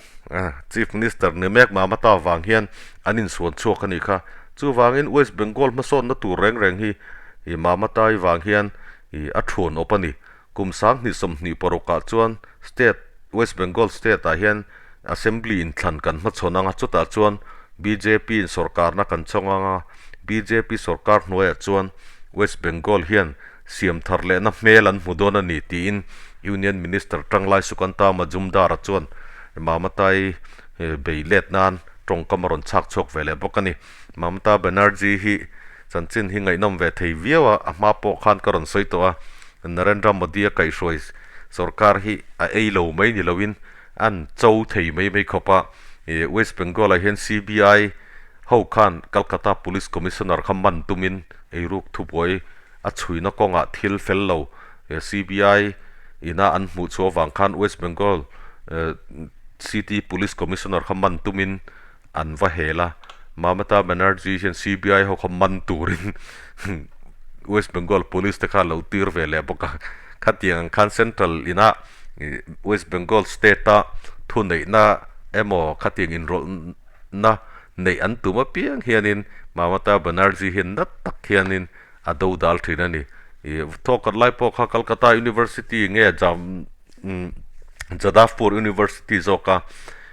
S1: Chief Minister ni mek Mamata vang hian an insuan chhuak a nih kha. Chuvangin West Bengal hmasawnna tur reng reng hi Mamata-i vang hian a thuan awp a ni. Kum 2026 ah chuan state West Bengal state ah hian Assembly inthlan kan hmachhawn ang a, chutah chuan bjp in sorkarna kan chawng ang a, bjp sorkar hnuaiah chuan West Bengal hian siam thar lehna hmel an hmu dawn a ni tiin Union Minister Tanglai Sukanta Majumdar-a chuan Mamata-i bei let nan tawngkam a rawn chhak chhuak ve leh bawk a ni. Mamata Banerjee hi chanchin hi ngaihnawm ve thei viau a, a hma pawh khan ka rawn sawi tawh a, Narendra Modi-a kaihhruai sorkar hi a ei lo mai ni loin an cho thei mai mai khawp a, ih West Bengal-ah hian CBI ho khan Calcutta Police Commissioner kha man tumin eiruk thubuai a chhuina kawngah thil fel lo CBI ina an hmuh chhuah avang khan West Bengal City Police Commissioner kha man tumin an va hel a, Mamata Banerjee hian CBI ho kha man turin. West Bengal Police te kha lo tir ve leh bawk a, khatiang ang khan Central ina West Bengal State a thuneihna emaw khatiang inrawlhna neih an tum apiang hianin Mamata Banerjee hian nat tak hianin a do dal thin a ni. Ih thawkhat lai pawh kha Calcutta University nge Jam Jadavpur University zawka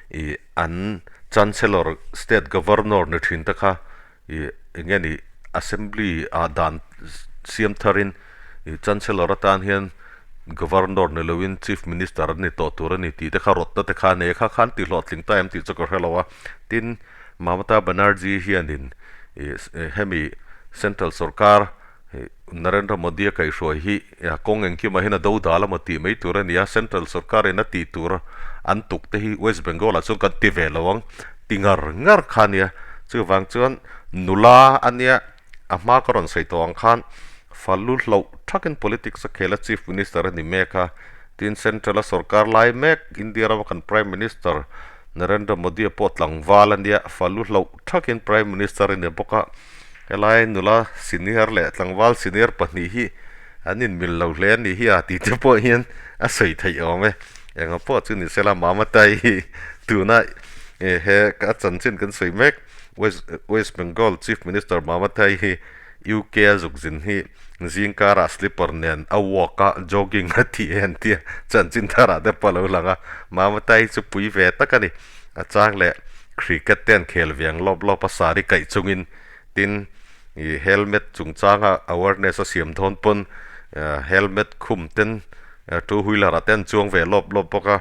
S1: ih an Chancellor State Governor ni thin te kha ih eng nge ni Assembly ah dan siam tharin ih Chancellor atan hian Governor ni loin Chief Minister an ni tawh tur a ni tih te kha rawtna te kha a nei a kha khan tihhlawhtling ta em tih chu ka hre lo a tin Mamata Banerjee hianin ih hemi Central sorkar Narendra Modi a kaihhruai hi kawng engkimah hian a do dal a maw tih mai tur a ni a, Central sorkarin a tih tur an tuk te hi West Bengal ah chuan kan ti ve lo ang ti ngar ngar kha a nia. Chuvang chuan nula a nia a hma ka rawn sawi tawh ang khan falu hloh thakin politics a khel a Chief Minister a ni mek a, tin Central a sorkar lai mek India rama kan Prime Minister Narendra Modi a pawh tlangval a nia falu hloh thakin Prime Minister a ni bawk a. Helai nula senior leh tlangval senior pahnih hi an inmil lo hle a nih hi a tih te pawh hian a sawi theih awm e. Engah pawh chu ni sela Mamatai hi tuna he a chanchin kan sawi mek West West Bengal Chief Minister Mamatai hi UK a zuk zin hi zing karah slipper nen a walk a jogging a tih e an tia chanchin tharah te pawh a lo lang a. Mamatai hi chu pui ve tak a ni. A chang leh cricket te an khel ve ang lawp lawp a sari kaih chungin tin ih helmet chungchanga awareness a siam dawn pawn helmet khum ten two wheeler ah te an chuang ve lawp lawp bawk a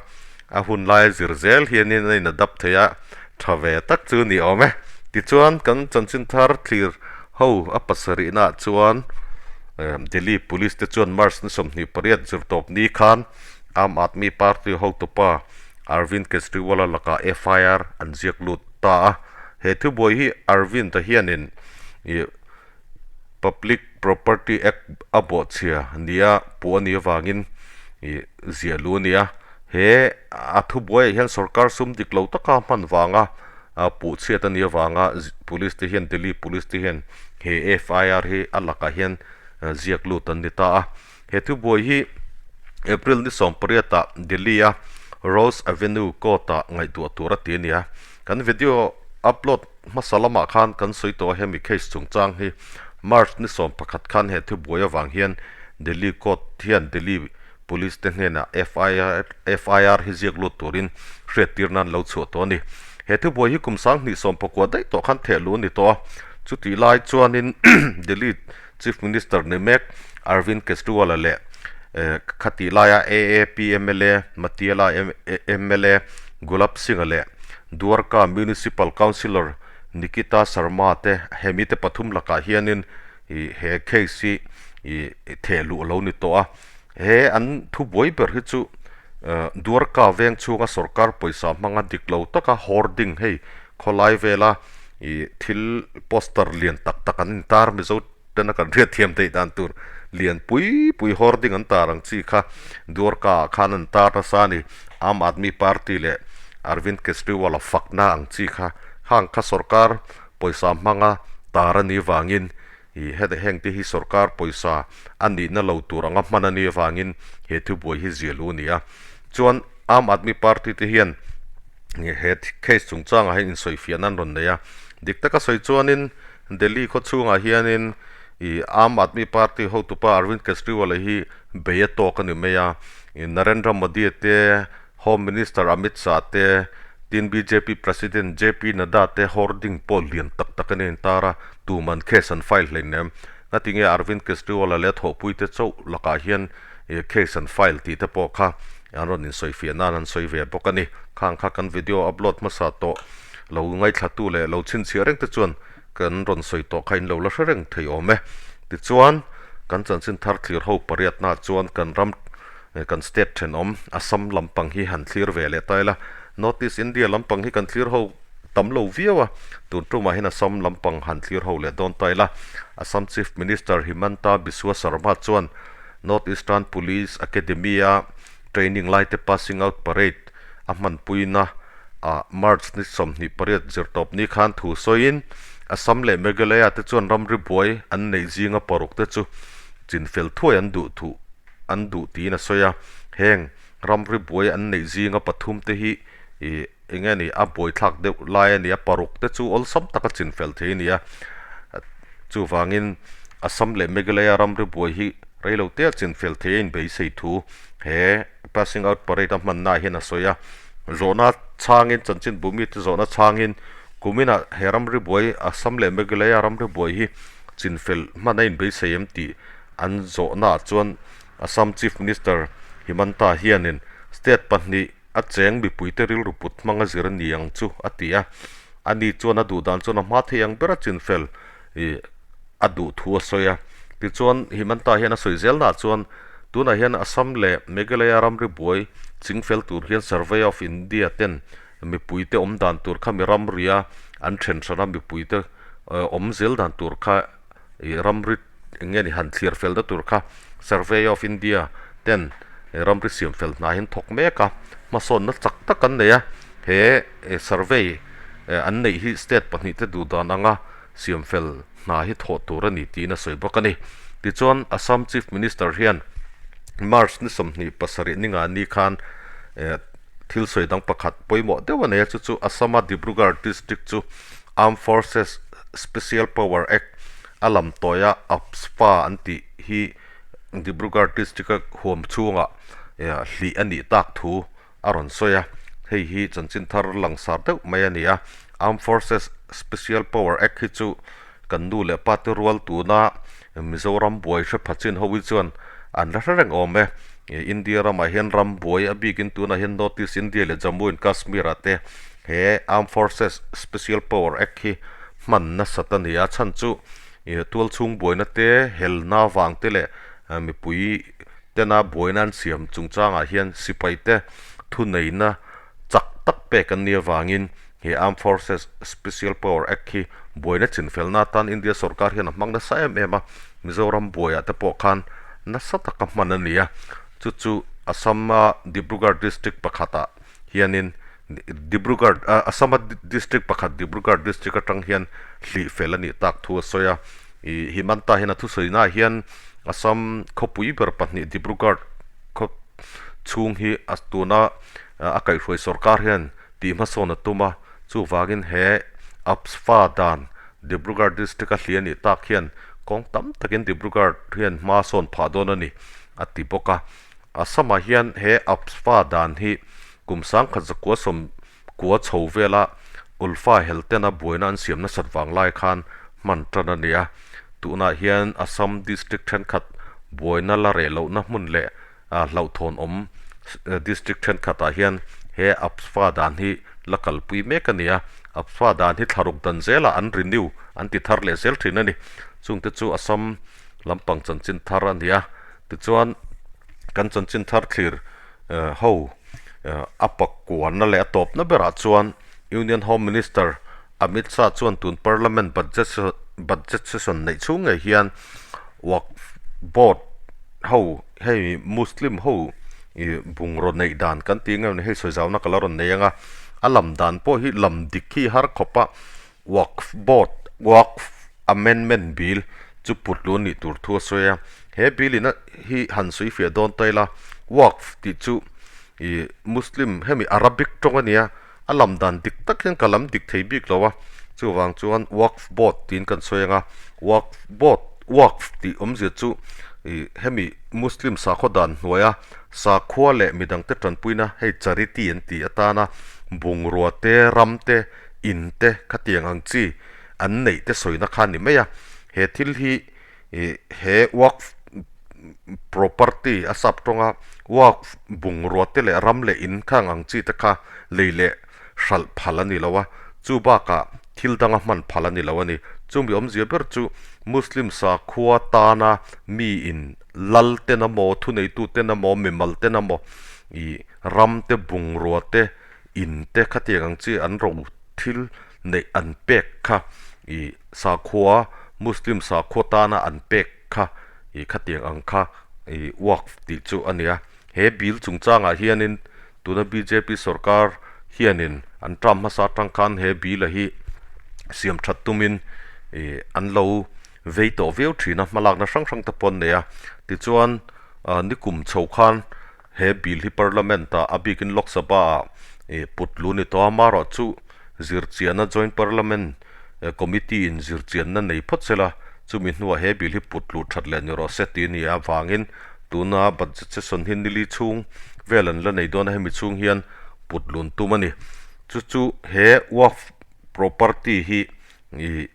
S1: a hun lai a zir zel hianin a in adapt thei a tha ve tak chu ni awm e tichuan kan chanchin thar thlir ho a pasarih naah chuan Delhi police te chuan March ni 28 zirtawp ni khan Aam Aadmi Party hotupa Arvind Kejriwal-a lakah FIR an ziak lut ta a. He thubuai hi Arvind-a hianin ih Public Property Act a bawhchhia nia puh a nih avangin ih ziah luh a ni a. He a thubuaiah hian sorkar sum dik lo taka hman vanga puh chhiat a nih avanga Police te hian Delhi Police te hian he FIR hi a lakah hian ziak lut an ni ta a. He thubuai hi April ni 18 ah Delhi a Rose Avenue Court ah ngaihtuah tur a ti a ni a. Kan video upload hmasa lamah khan kan sawi tawh a hemi case chungchang hi March ni 11 khan he thubuai avang hian Delhi Court hian Delhi Police te hnenah FIR hi ziak lut turin hriattir nan lo chhuah tawh a ni. He thubuai hi kum 2019 daih tawh khan theh luh a ni tawh a. Chutih lai chuanin Delhi Chief Minister ni mek Arvind Kejriwal-a leh khatih laia AAP mla Matiala mla Gulab Singh-a leh Dwarka Municipal Councillor Nikita Sharma te he mite pathum lakah hianin he case hi theh luh a lo ni tawh a. He an thubuai ber hi chu Dwarka veng chhunga sorkar pawisa hmanga dik lo taka hoarding hei Khawlai vela ih thil poster lian tak tak an intar Mizo tena kan hriat thiam theih dan tur lian pui pui hoarding an tar ang chi kha Dwarka ah khan an tar nasa a ni. Aam Aadmi Party leh Arvind Kejriwal a fakna ang chi kha khang kha sorkar pawisa hmanga tar a nih vangin ih heti heng te hi sorkar pawisa a nihna lo tur anga hman a nih avangin he thubuai hi ziah luh a ni a. Chuan Aam Aadmi Party te hian he case chungchangah hian insawifiahna an rawn nei a, dik taka sawi chuanin Delhi khaw chhungah hianin ih Aam Aadmi Party hotupa Arvind Kejriwal-a hi bei a tawk a ni mai a, ih Narendra Modi te, Home Minister Amit Shah te, tin bjp President JP Nadda te hoarding pawh lian tak tak a ni intar a, tuman case an file hleinem. Ngatinge Arvind Kejriwal-a leh a thawhpuite chauh lakah hian ih case an file tih te pawh kha an rawn insawifiah nan an sawi ve bawk a ni. Khang kha kan video upload hmasa tawh lo ngaithlatu leh lo chhinchhiah reng te chuan kan rawn sawi tawh kha in lo la hre reng thei awm e. Tichuan, kan chanchin thar thlir ho pariatnaah chuan kan ram kan state thenawm Assam lampang hi han thlir ve leh ta ila. North East India lampang hi kan thlir ho tam lo viau a, tun tumah hian Assam lampang han thlir ho leh dawn ta ila. Assam Chief Minister Himanta Biswa Sarma chuan North Eastern Police Academy-a training laite passing out parade a hmanpuina ah March ni 28 zirtawp ni khan thu sawiin Assam leh Meghalaya te chuan ramri buai an neih zinga paruk te chu chinfel thuai an duh thuh an duh tiin a sawi a. Heng ramri buai an neih zinga pathum te hi ih eng nge ni a buaithlak deuh lai a ni a, paruk te chu awlsam taka chinfel thei a ni a. Chuvangin Assam leh Meghalaya ramri buai hi reilo te a chinfel thei a inbeisei thu he Passing out parade a hmannaah hian a sawi a, zawhna chhangin chanchinbu mite zawhna chhangin kuminah he ramri buai Assam leh Meghalaya ramri buai hi chinfel hman a inbeisei em tih an zawhnaah chuan Assam Chief Minister Himanta hianin state pahnih a cheng mipuite rilru put hmang a zir a ni ang chu a ti a, ani chuan a duh dan chuan a hma thei ang ber a chinfel ih a duh thu a sawi a. Tichuan, Himanta hian a sawi zelnaah chuan tunah hian Assam leh Meghalaya ramri buai chingfel tur hian Survey of India ten mipuite awm dan tur kha mi ramria an then hran a, mipuite awm zel dan tur kha ih ramri eng nge ni han thlir felna tur kha Survey of India ten ramri siam fel hna hian thawk mek a, hmasawnna chak tak an nei a, he survey an neih hi state pahnihte duh dan anga siam fel hna hi thawh tur a ni tiin a sawi bawk a ni. Tichuan, Assam Chief Minister hian March ni 27 ninga ni khan thil sawi dang pakhat pawimawh deuh a nei a, chu chu Assam-a Dibrugarh District chu Armed Forces Special Power Act a lam tawia AFSPA an tih hi Dibrugarh District-a huam chhungah hlih a nih tak thu a rawn sawi a, hei hi chanchin thar langsar deuh mai a ni a, Armed Forces Special Power Act hi chu kan nu leh pa te rual tuna Mizoram buai hre pha chin ho hi chuan an la hre reng awm e. India ramah hian ram buai a bikin tunah hian North East India leh Jammu and Kashmir ah te he Armed Forces Special Power Act hi hman nasat a ni a, chhan chu tualchhung buaina te helna vang te leh mipui tena buaina an siam chungchangah hian sipaite thuneihna chak tak pek an nih avangin he Armed Forces Special Power Act hi buaina chinfelna atan India sorkar hian a hmang nasa em em a, Mizoram buaiah te pawh khan nasa taka hman a ni a, chu chu Assam-a Dibrugarh district pakhatah hianin Dibrugarh Assam-a district pakhat Dibrugarh district atang hian hlih fel a nih tak thu a sawi a, ih Himanta hian a thusawi naah hian Assam khawpui ber pahnih Dibrugarh khaw chhung hi a tuna a kaihhruai sorkar hian tih hmasawn a tum a, chuvangin he APSFA dan Dibrugarh district a hli a nih tak hian kawng tam takin Dibrugarh hian hma sawn phah dawn a ni a ti bawk a. Assam-ah hian he APSFA dan hi kum sangkhat zakua sawmkua chho vela Ulfa heltena buaina an siam nasat vang lai khan hman tan a ni a. Tunah hian Assam district thenkhat buaina la reh lohna hmun leh hlauhthawn awm district thenkhatah hian he APSFA dan hi la kalpui mek a ni a. APSFA dan hi thlaruk dan zelah an renew an ti thar leh zel thin a ni. Chungte chu Assam lampang chanchin thar a ni a. Tichuan, kan chanchin thar thlir ho a pakuanna leh a tawpna berah chuan Union Home Minister Amit Shah chuan tun Parliament budget budget session neih chhung ngei hian Waqf Board ho hei Muslim ho ih bungraw neih dan kan tih nge hei sawi zauna ka la rawn nei ang a, a lam dan pawh hi lam dik hi har khawp a. Waqf Board, Waqf Amendment Bill, chu put lu nih tur thu a sawi a. He bill in a hi han sawi fiah dawn ta ila, Waqf tih chu ih Muslim hemi Arabic tawng a nia, a lam dan dik tak hian ka lam dik thei bik lo a, chuvang chuan Waqf Board tiin kan sawi ang a, Waqf Board, Waqf tih awmzia chu ih hemi Muslim sakhaw dan hnuaia sakhua leh midangte tanpuina hei charity an tih atana bungrua te, ram te, in te khatiang ang chi an neih te sawina kha a ni mai a, he thil hi ih he waqf property a sap tawnga waqf bungrua te leh ram leh in khang ang chi te kha lei leh hralh phal a ni lo a, chu bakah thil danga hman phal a ni lo a ni. Chumi awmzia ber chu Muslim sakhua tana mi in lal ten amaw, thuneitu ten amaw, mimal ten amaw ih ram te bungrua te In te khatiang ang chi an ro thil neih an pek kha ih sakhua Muslim sakhua tana an pek kha ih khatiang ang kha ih Waqf tih chu a ni a. He bill chungchangah hianin tuna bjp sorkar hianin an term hmasa atang khan he bill a hi siam that tumin ih an lo vei tawh viau thin a, hmalakna hrang hrang te pawh an nei a. Tichuan ah nikum chho khan he bill hi parliament ah a bikin Lok Sabha ah ih put lu ni tawh a, amaherawhchu zirchiahna joint parliament committee in zirchianna nei phawt sela chumi hnuah he bill hi put luh that leh ni rawh se tih a ni a avangin tuna budget session hi nili chhung vel an la nei dawn a, hemi chhung hian put lun tum a ni. Chu chu he Waqf property hi ih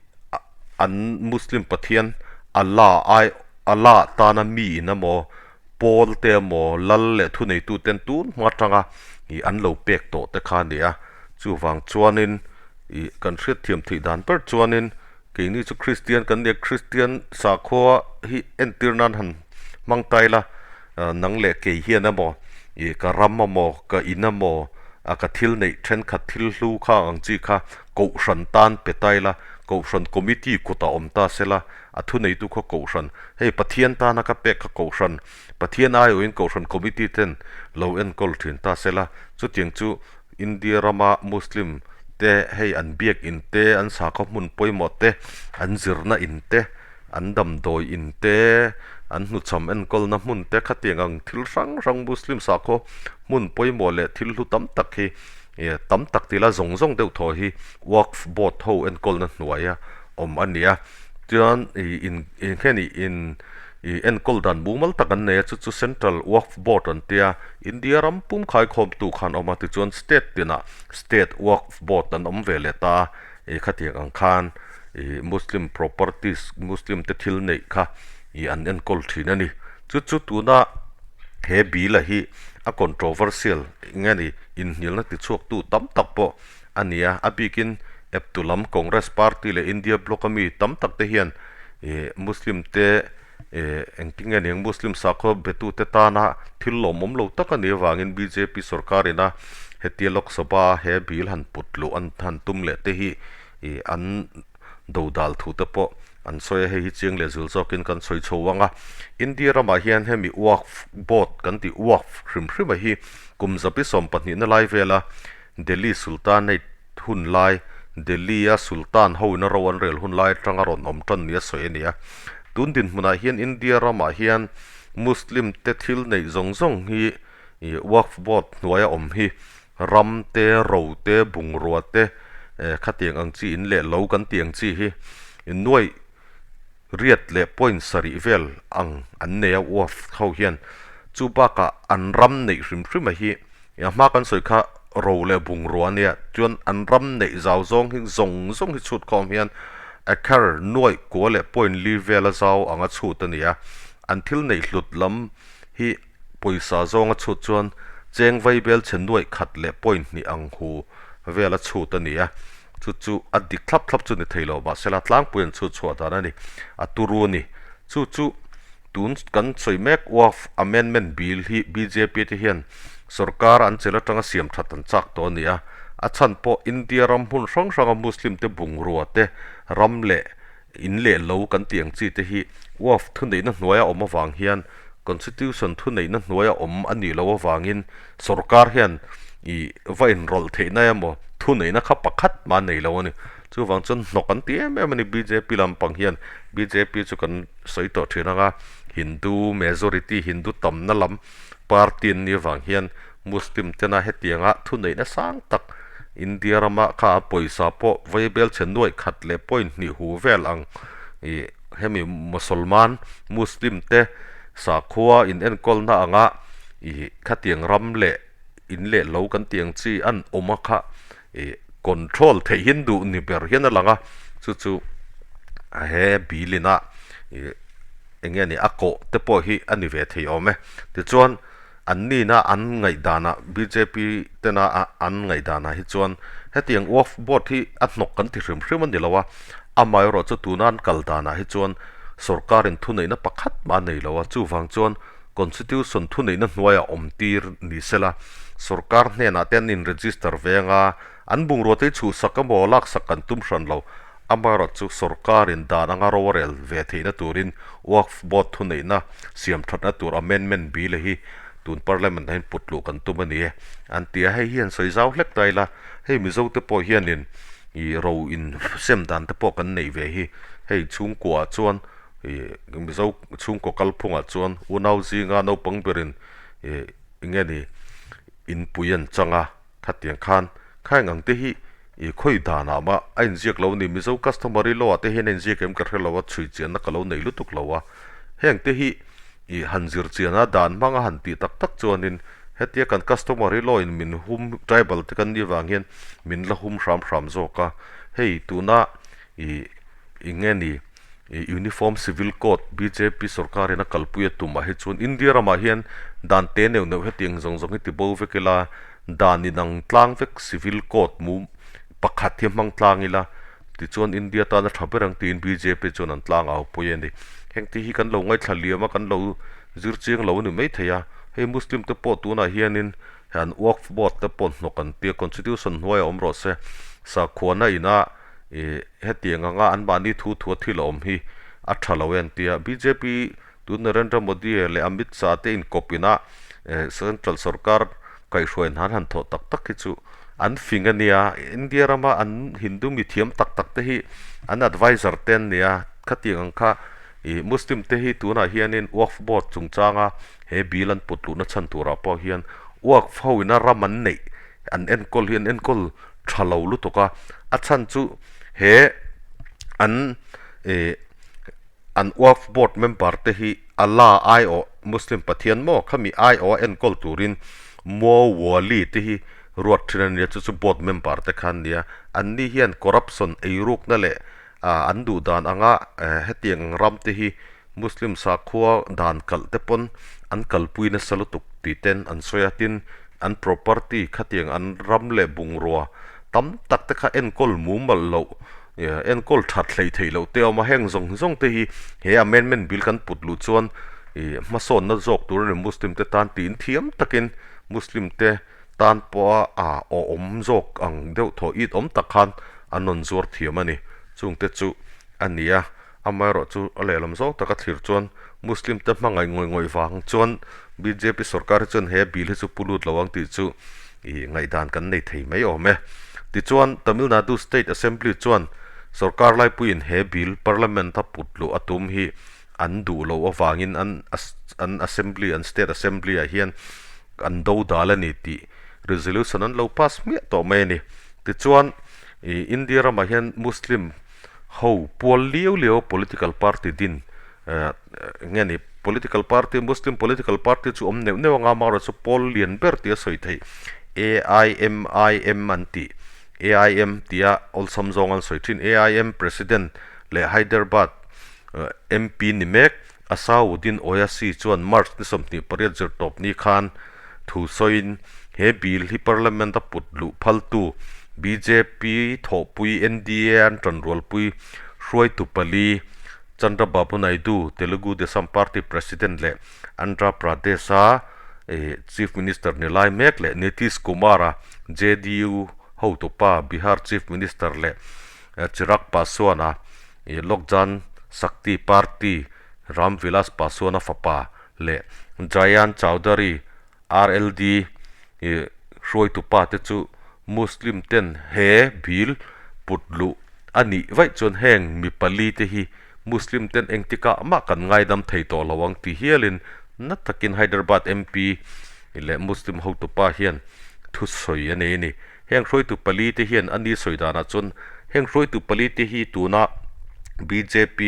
S1: an Muslim pathian Allah ai Allah tana mi in emaw pawl te emaw lal leh thuneitu ten tun hma atanga ih an lo pek tawh te kha a ni a, chuvang chuanin ih kan hriatthiam theih dan ber chuanin keini chu Kristian kan nia Kristian sakhua hi entir nan han hmang ta ila nang leh kei hian emaw ih ka ram emaw ka in emaw a ka thil neih thenkhat thil hlu kha ang chi kha kohhran tan pe ta ila kohhran committee kutah awm ta sela A thuneitu khaw Kohhran, hei Pathian tana ka pek kha Kohhran, Pathian aiawhin Kohhran Committee ten lo enkawl thin ta sela, chutiang chu India rama Muslim te hei an biak in te, an sakhaw hmun pawimawh te, an zirna in te, an damdawi in te, an hnuchham enkawlna hmun te khatiang ang thil hrang hrang Muslim sakhaw hmun pawimawh leh thil hlu tam tak hi tam tak tila zawng zawng deuh thaw hi Waqf Board ho enkawlna hnuaia awm a ni a. Chuan ih in ih nge ni in ih enkawl dan mumal tak an nei a chu chu Central Waqf Board an tia India ram pum khaikhawmtu khan awm a tichuan state tinah State Waqf Board an awm ve leh ta a ih khatiang ang khan ih Muslim properties Muslim te thil neih kha ih an enkawl thin a ni. Chu chu tuna he bill a hi a controversial nge ni inhnialna tichhuaktu tam tak pawh a ni a, a bikin eptu lam Congress party leh India bloc a mi tam tak te hian ih Muslim te ih engtin nge niang Muslim sakhaw betu te tana thil lawmawm lo tak a nih avangin bjp sorkar ina hetia Lok Sabha he bill han put luh an han tum leh te hi ih an dodal thu te pawh an sawi a, hei hi chiang leh zul zawkin kan sawi chho ang a. India ramah hian hemi Waqf board kan tih Waqf hrim hrima hi kum zapi 12 na lai vela Delhi Sultanate hun lai, Delhi-a Sultan hoin a ro an rel hun lai atanga rawn awm tan nia sawi a ni a. Tun dinhmunah hian India ramah hian Muslim te thil neih zawng zawng hi Waqf Board hnuaia awm hi ram te, ro te, bungrua te, khatiang ang chi in leh lo kan tih ang chi hi nuaih riat leh point sarih vel ang an nei a Waqf ho hian. Chu bakah an ram neih hrim hrim a hi a hma kan sawi kha ro leh bungrua a nia chuan an ram neih zau zawng hi zawng zawng hi chhut khawm hian acre nuaih kua leh point li vela zau anga chhut a ni a. An thil neih hlut lam hi pawisa zawnga chhut chuan cheng vaibel chhe nuaih khat leh point hnih ang hu vela chhut a ni a. Chu chu a dik thlap thlap chu ni thei lo mahsela tlangpui an chhut chhuah dan a ni, a turu a ni. Chu chu tun kan sawi mek Waqf Amendment Bill hi bjp te hian sorkar an chel atanga siam that an chak tawh a ni a, a chhan pawh India ram hmun hrang hranga Muslim te bungrua te ram leh In leh lo kan tih ang chi te hi Waqf thuneihna hnuaia awm avang hian Constitution thuneihna hnuaia awm a nih loh avangin sorkar hian ih va inrawlh theihna emaw thuneihna kha pakhat mah a nei lo a ni. Chuvang chuan hnawk an ti em em a ni bjp lampang hian. Bjp chu kan sawi tawh thin ang a, Hindu majority, Hindu tamna lam party an nih avang hian Muslim tena hetianga thuneihna sang tak India rama kha a pawisa pawh vaibel chhe nuaih khat leh point hnih hu vel ang ih hemi Mosolman Muslim te sakhua in enkawlna anga ih khatiang ram leh in leh lo kan tih ang chi an awm a kha ih control theih hian duh ni ber hian a lang a chu chu he bill ina ih eng nge ni a kawh te pawh hi a ni ve thei awm e tichuan. An nihna an ngaihdanah bjp tena an ngaihdanah hi chuan hetiang Waqf Board hi a hnawk kan ti hrim hrim a ni lo a, amaherawhchu tuna an kal danah hi chuan sorkarin thuneihna pakhat mah a nei lo a, chuvang chuan Constitution thuneihna hnuaiah awm tir ni sela sorkar hnenah te an in register ve anga an bungrua te hi chhuhsak emaw laksak kan tum hran lo. Amaherawhchu sorkarin dan anga ro a rel ve theihna turin Waqf Board thuneihna siam thatna tur amendment bill hi tun Parliament ah hian put luh kan tum a ni e an ti a, hei hi han sawi zau hlek ta ila, hei Mizo te pawh hianin Ih ro in sem dan te pawh kan neih ve hi hei chhungkua ah chuan ih mizo chhungkaw kalphungah chuan unau zinga naupang berin ih eng nge ni inpui an chang a khatiang khan kha eng ang te hi ih khawi danah mah a inziak lo a ni mizo customary law ah te hian a inziak em ka hre lo a chhui chianna ka lo nei lutuk lo a heng te hi Ih han zir chian a, dan hmang a han tih tak tak chuanin hetia kan customer hi law in min hum tribal te kan nih vang hian min la hum hram hram zawk a, hei tuna ih eng nge ni ih uniform civil code bjp sorkar in a kalpui a tumah hi chuan India ramah hian dan te neuh neuh hetiang zawng zawng hi ti bo vek ila dan inang tlang vek civil code mum pakhat hi hmang tlang ila Tichuan India tana tha ber ang tiin bjp chuan an tlang au pawih a ni. Heng te hi kan lo ngaithla liam a, kan lo zir chiang lo a ni maithei a. Hei Muslim te pawh tunah hianin an Waqf Board te pawh hnawk an tia, Constitution hnuaiah awm rawh se. Sakhuana ina ih hetiang anga anmahni thu thua thil a awm hi a tha lo e an tia. Bjp tun Narendra Modi leh Amit Shah te inkawp ina Central sorkar kaihhruai hnan han thawh tak tak hi chu an fing a nia, India rama an Hindu mi thiam tak tak te hi an adviser te an nia, khatiang ang kha ih Muslim te hi tunah hianin Waqf Board chungchanga he bill an put luhna chhan turah pawh hian Waqf ho ina ram an neih an enkawl hi an enkawl tha lo lutuk a, a chhan chu he an ih an Waqf Board member te hi Allah aiawh Muslim Pathian maw khami aiawh a enkawl turin Muawali te hi ruat thin a nia chu chu board member te kha an nia anni hian corruption eirukna leh ah an duh dan anga eh hetiang ang ram te hi Muslim sakhua dan kalh te pawn an kalpui nasa lutuk tih ten an sawi a tin an property khatiang an ram leh bungrua tam tak te kha enkawl mumal loh Enkawl that hleih theih loh te a awm a, heng zawng zawng te hi he amendment bill kan put luh chuan ih hmasawnna zawk tur a ni Muslim te tan tiin thiam takin Muslim te tan pawha ah awm zawk ang deuh thaw it awm tak khan an rawn zuar thiam a ni. Chung te chu a ni a, amaherawh chu a lehlam zawng taka thlir chuan Muslim te hmangaih ngawih ngawih vang chuan bjp sorkar hi chuan he bill hi chu pu lut lo ang tih chu ih ngaihdan kan nei thei mai awm e. Tichuan, Tamil Nadu State Assembly chuan sorkar laipuiin he bill Parliament-a put luh a tum hi an duh loh avangin an an Assembly, an State Assembly-ah hian an do dal a ni tih resolution an lo pass hmiah tawh mai a ni. Tichuan, ih India ramah hian Muslim ho pual liau liau political party din eh nge ni political party Muslim political party chu awm neuh neuh anga amaherawh chu pawl lian ber tia sawi theih AIMIM an tih AIM tia awlsam zawng an sawi thin AIM president leh Hyderabad MP ni mek Asauddin Owaisi chuan March ni 28 zirtawp ni khan thu sawiin he bill hi Parliament a put luh phaltu bjp thawhpui NDA an tanrualpui hruaitu pali Chandrababu Naidu, Telugu Desam Party President leh Andhra Pradesh-a Chief Minister ni lai mek leh Nitish Kumar-a JDU hotupa Bihar Chief Minister leh Chirag Paswan-a Lok Jan Shakti Party Ram Vilas Paswan-a fapa leh Jayant Chaudhary RLD hruaitu pa te chu Muslim ten he bill put luh a nih vaih chuan heng mi pali te hi Muslim ten engtikah mah kan ngaidam thei tawh lo ang ti hialin na takin Hyderabad MP leh Muslim hotu pa hian thu sawi a nei a ni. Heng hruaitu pali te hian a ni sawi danah chuan heng hruaitu pali te hi tuna bjp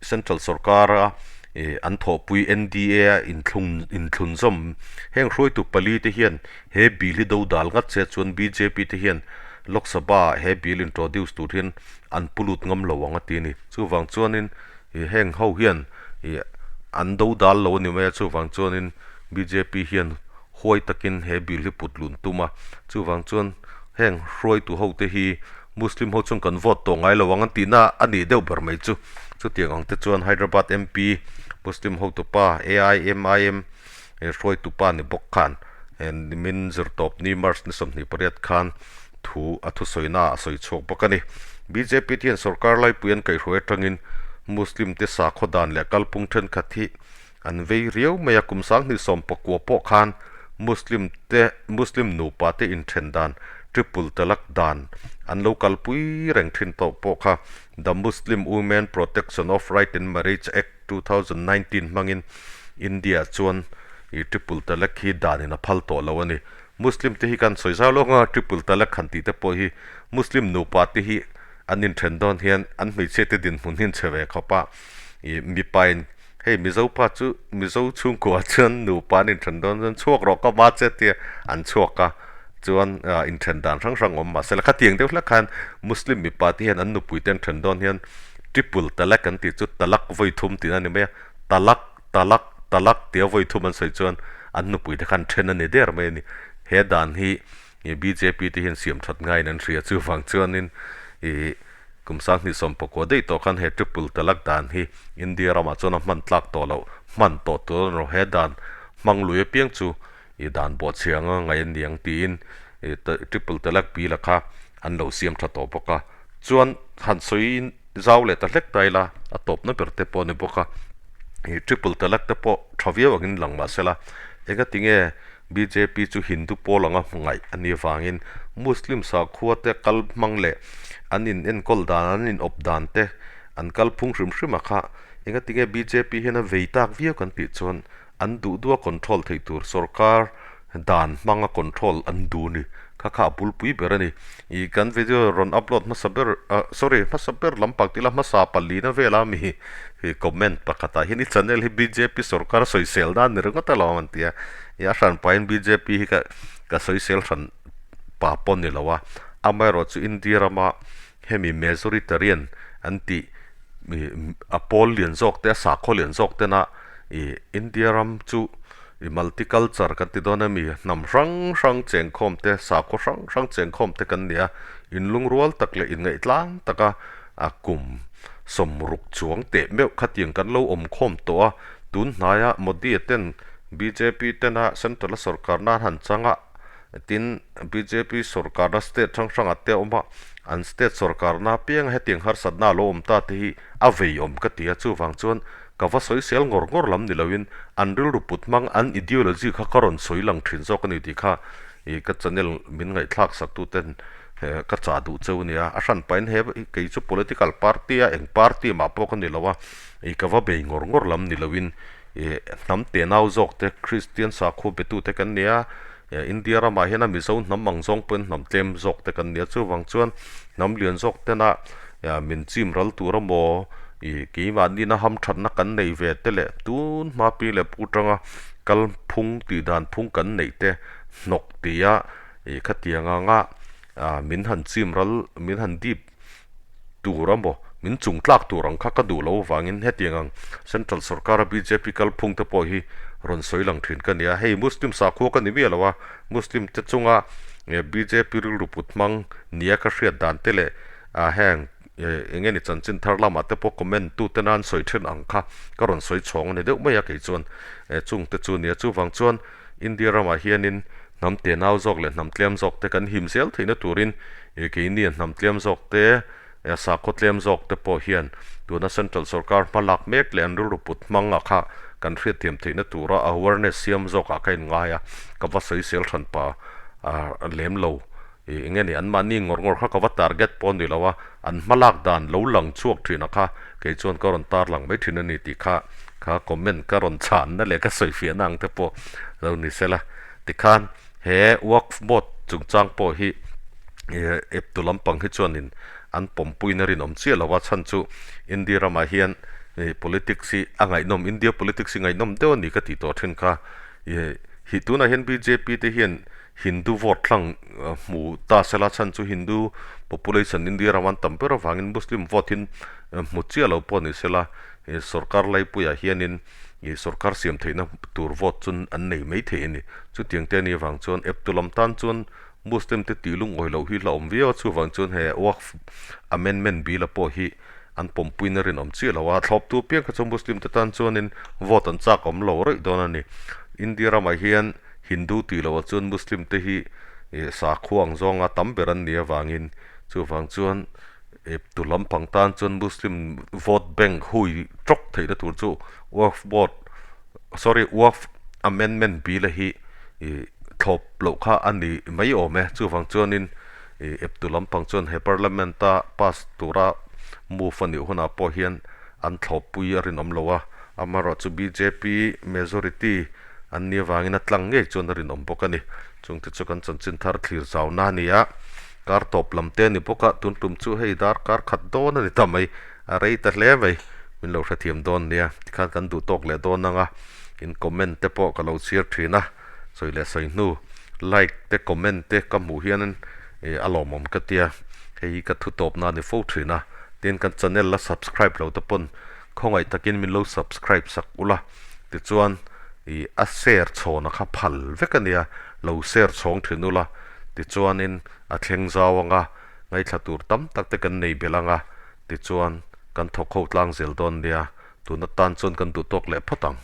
S1: Central sorkara ih an thawhpui NDA a inthlung inthlun zawm heng hruaitu pali te hian he bill hi do dal ngat se chuan bjp te hian Lok Sabha ah he bill introduce tur hian an pu lut ngam lo ang a ti a ni. Chuvang chuanin ih heng ho hian ih an do dal lo a ni mai a, chuvang chuanin bjp hian huai takin he bill hi put lun tum a, chuvang chuan heng hruaitu ho te hi Muslim ho chuan kan vote tawh ngai lo ang an tihna a nih deuh ber mai chu. Chutiang ang te chuan Hyderabad MP Muslim hotupa AIMIM hruaitu pa ni bawk khan nimin zirtawp ni March ni 28 khan thu a thusawi na ah a sawi chhuak bawk a ni. Bjp te hian sorkar laipui an kaihhruai atangin Muslim te sakhaw dan leh kalphung thenkhat hi An vei riau mai a, kum 2019 pawh khan Muslim te Muslim nupa te inthen dan Triple Talaq dan an lo kalpui reng thin tawh pawh kha The Muslim Women Protection of Right in Marriage Act, 2019 hmangin India chuan ih Triple Talaq hi danin a phal tawh lo a ni. Muslim te hi kan sawi zau lawk anga Triple Talaq han tih te pawh hi Muslim nupa te hi an inthen dawn hian an hmeichhia te dinhmun hi an chhe ve khawp a. Ih mipain hei Mizo pa chu Mizo chhungkua chuan nupa an inthen dawn chuan chhuak rawh ka va che tia an chhuak a chuan inthen dan hrang hrang awm mahse la khatiang deuh hlek khan Muslim mipa te hian an nupui te an then dawn hian Triple talak an tih chu talak vawi thum tihna a ni mai a, talak, talak, talak tia vawi thum an sawi chuan an nupui te khan then a ni der mai a ni. He dan hi bjp te hian siam that ngaiin an hria chuvang chuanin ih kum sanghnih sawmpakua daih tawh khan he triple talak dan hi India ramah chuan a hman tlak tawh loh, hman tawh tur a ni lo. He dan hmang lui apiang chu ih dan bawhchhia anga ngaih a ni ang tiin ih triple talak bill a kha an lo siam tha tawh bawk a. Chuan han sawi zau leh ta hlek ta ila a tawpna ber te pawh a ni bawk a. Ih triple talak te pawh tha viau angin lang mah sela engatinge bjp chu Hindu pawl anga hmu ngaih a nih avangin Muslim sakhua te kal hmang leh an in enkawl dan an in awp dan te an kal phung hrim hrim a kha engatinge bjp hian a vei tak viau kan tih chuan an duh duh a control theih tur sorkar dan hmanga control an duh ni kha kha a bulpui ber a ni. Ih kan video rawn upload hmasa ber ah sorry hmasa ber lampang tila hmasa palina vela mi hi comment pakhatah hian i channel hi bjp sorkar sawisel nan ni ringawt alawm an ti a. Ih a hran pahin bjp hi ka ka sawisel hran pa pawh ni lo a amaherawh chu India rama hemi majoritarian an tih ih a pawl lian zawk te a sakhaw lian zawk tena ih India ram chu ih multiculture kan ti dawn a mi hnam hrang hrang chengkhawm te sakhaw hrang hrang chengkhawm te kan ni a inlungrual tak leh inngaih taka a kum sawmruk chuang teh meuh khatiang kan lo awm khawm tawh a tun hnaia Modi ten bjp tena central a sorkar nan han chang a Tin, bjp sorkarna state hrang hrangah te a awm a, an state sorkarna apianga hetiang harsatna a lo awm ta te hi a vei awm ka ti a, chuvang chuan ka va sawisel ngawr ngawr lam ni loin an rilru put hmang an ideology kha ka rawn sawi lang thin zawk a ni tih kha ih ka channel min ngaihthlak sak tu ten ka chah duh cheu a nia. A hran pahin he kei chu political party a eng party mah pawh ka ni lo a, ih ka va bei ngawr ngawr lam ni loin ih hnam tenau zawk te Kristian sakhua betute kan ni a, India ramah hian a Mizo hnam ang zawng pawhin hnam tlem zawk te kan ni a, chuvang chuan hnam lian zawk tena min chim ral tur emaw ih keimahni na hamthatna kan nei ve te leh tun hma pi leh pu tanga kal phung tih dan phung kan neih te hnawk tia ih khatiang anga min han chim ral min han dip tur a maw? Min chung tlak tur ang kha ka duh lo avangin hetiang ang Central sorkara bjp kalphung te pawh hi rawn sawi lang thin ka ni a. Hei Muslim sakhua ka ni miah lo a, Muslim te chunga bjp rilru put hmang nia ka hriat dan te leh heng eng nge ni chanchin thar lamah te pawh comment tu te nan sawi then ang kha ka rawn sawi chhawng a ni deuh mai a kei chuan chung te chu nia. Chuvang chuan India ramah hianin hnam tenau zawk leh hnam tlem zawk te kan him zel theihna turin ih keini hnam tlem zawk te sakhaw tlem zawk te pawh hian tuna central sorkar hma lak mek leh an rilru put hmang ah kha kan hriatthiam theihna tura awareness siam zawk ah kha inngai a ka va sawisel hran pa lem lo ih eng nge ni anmahni ngawr ngawr kha ka va target pawh a ni lo a an hma lak dan lo lang chhuak thin a kha kei chuan ka rawn tar lang mai thin a ni tih kha kha comment ka rawn chhanna leh ka sawifiahna ang te pawh lo ni sela. Tikhan he Waqf Board chungchang pawh hi eptu lampang hi chuanin an pawmpuina rinawm chiah lo a, chhan chu India ramah hian politics hi a ngaihnawm, India politics hi ngaihnawm deuh a ni ka tih tawh thin kha. Hi tunah hian bjp te hian Hindu vote hlang hmu ta sela, chhan chu Hindu population India ramah an tam ber avangin Muslim vote hi hmu chiah lo pawh ni sela, sorkar laipuiah hianin ih sorkar siam theihna tur vote chu an nei mai thei a ni. Chutiang te a nih avang chuan eptu lam tan chuan Muslim te tih lungawi loh hi hlauhawm viau a, chuvang chuan he Waqf Amendment Bill a pawh hi an pawmpuina rinawm chiah lo a, thlawptu apiang kha chu Muslim te tan chuanin vote an chak awm lo rawih dawn a ni. India ramah hian Hindu tih loh ah chuan Muslim te hi ih sakhua ang zawnga tam ber an nih avangin chuvang chuan Eptu lampang tan chuan Muslim vote bank hui tawk theihna tur chu Waqf Board sorry Waqf Amendment Bill a hi ih thlawp loh kha a ni mai awm e. Chuvang chuanin. Ih eptu lampang chuan he parliament-a pass tura move a nih hunah pawh hian an thlawppui a rinawm lo a, amaherawhchu bjp majority an nih avangin a tlang ngei chuan a rinawm bawk a ni. Chungte chu kan chanchin thar thlir zauna a ni a, kar tawp lam te a ni bawk a, tun tum chu hei dar kar khat dawn a ni ta mai, a rei ta hle mai, min lo hrethiam dawn nia, tikhan kan duh tawk leh dawn ang a, in comment te pawh ka lo chhiar thin a, sawi leh sawi hnu like te comment te ka hmuh hianin ih a lawmawm ka tia, hei hi ka thu tawpna a ni fo thin a, tin kan channel la subscribe lo te pawn khawngaih takin min lo subscribe sak ula tichuan ih a share chhawna kha phal vek a nia, lo share chhawng thin ula tichuanin a thleng zau anga ngaithla tur tam tak te kan nei belh anga tichuan kan thawk ho tlang zel dawn nia, tuna tan chuan kan duh tawk leh phawt ang.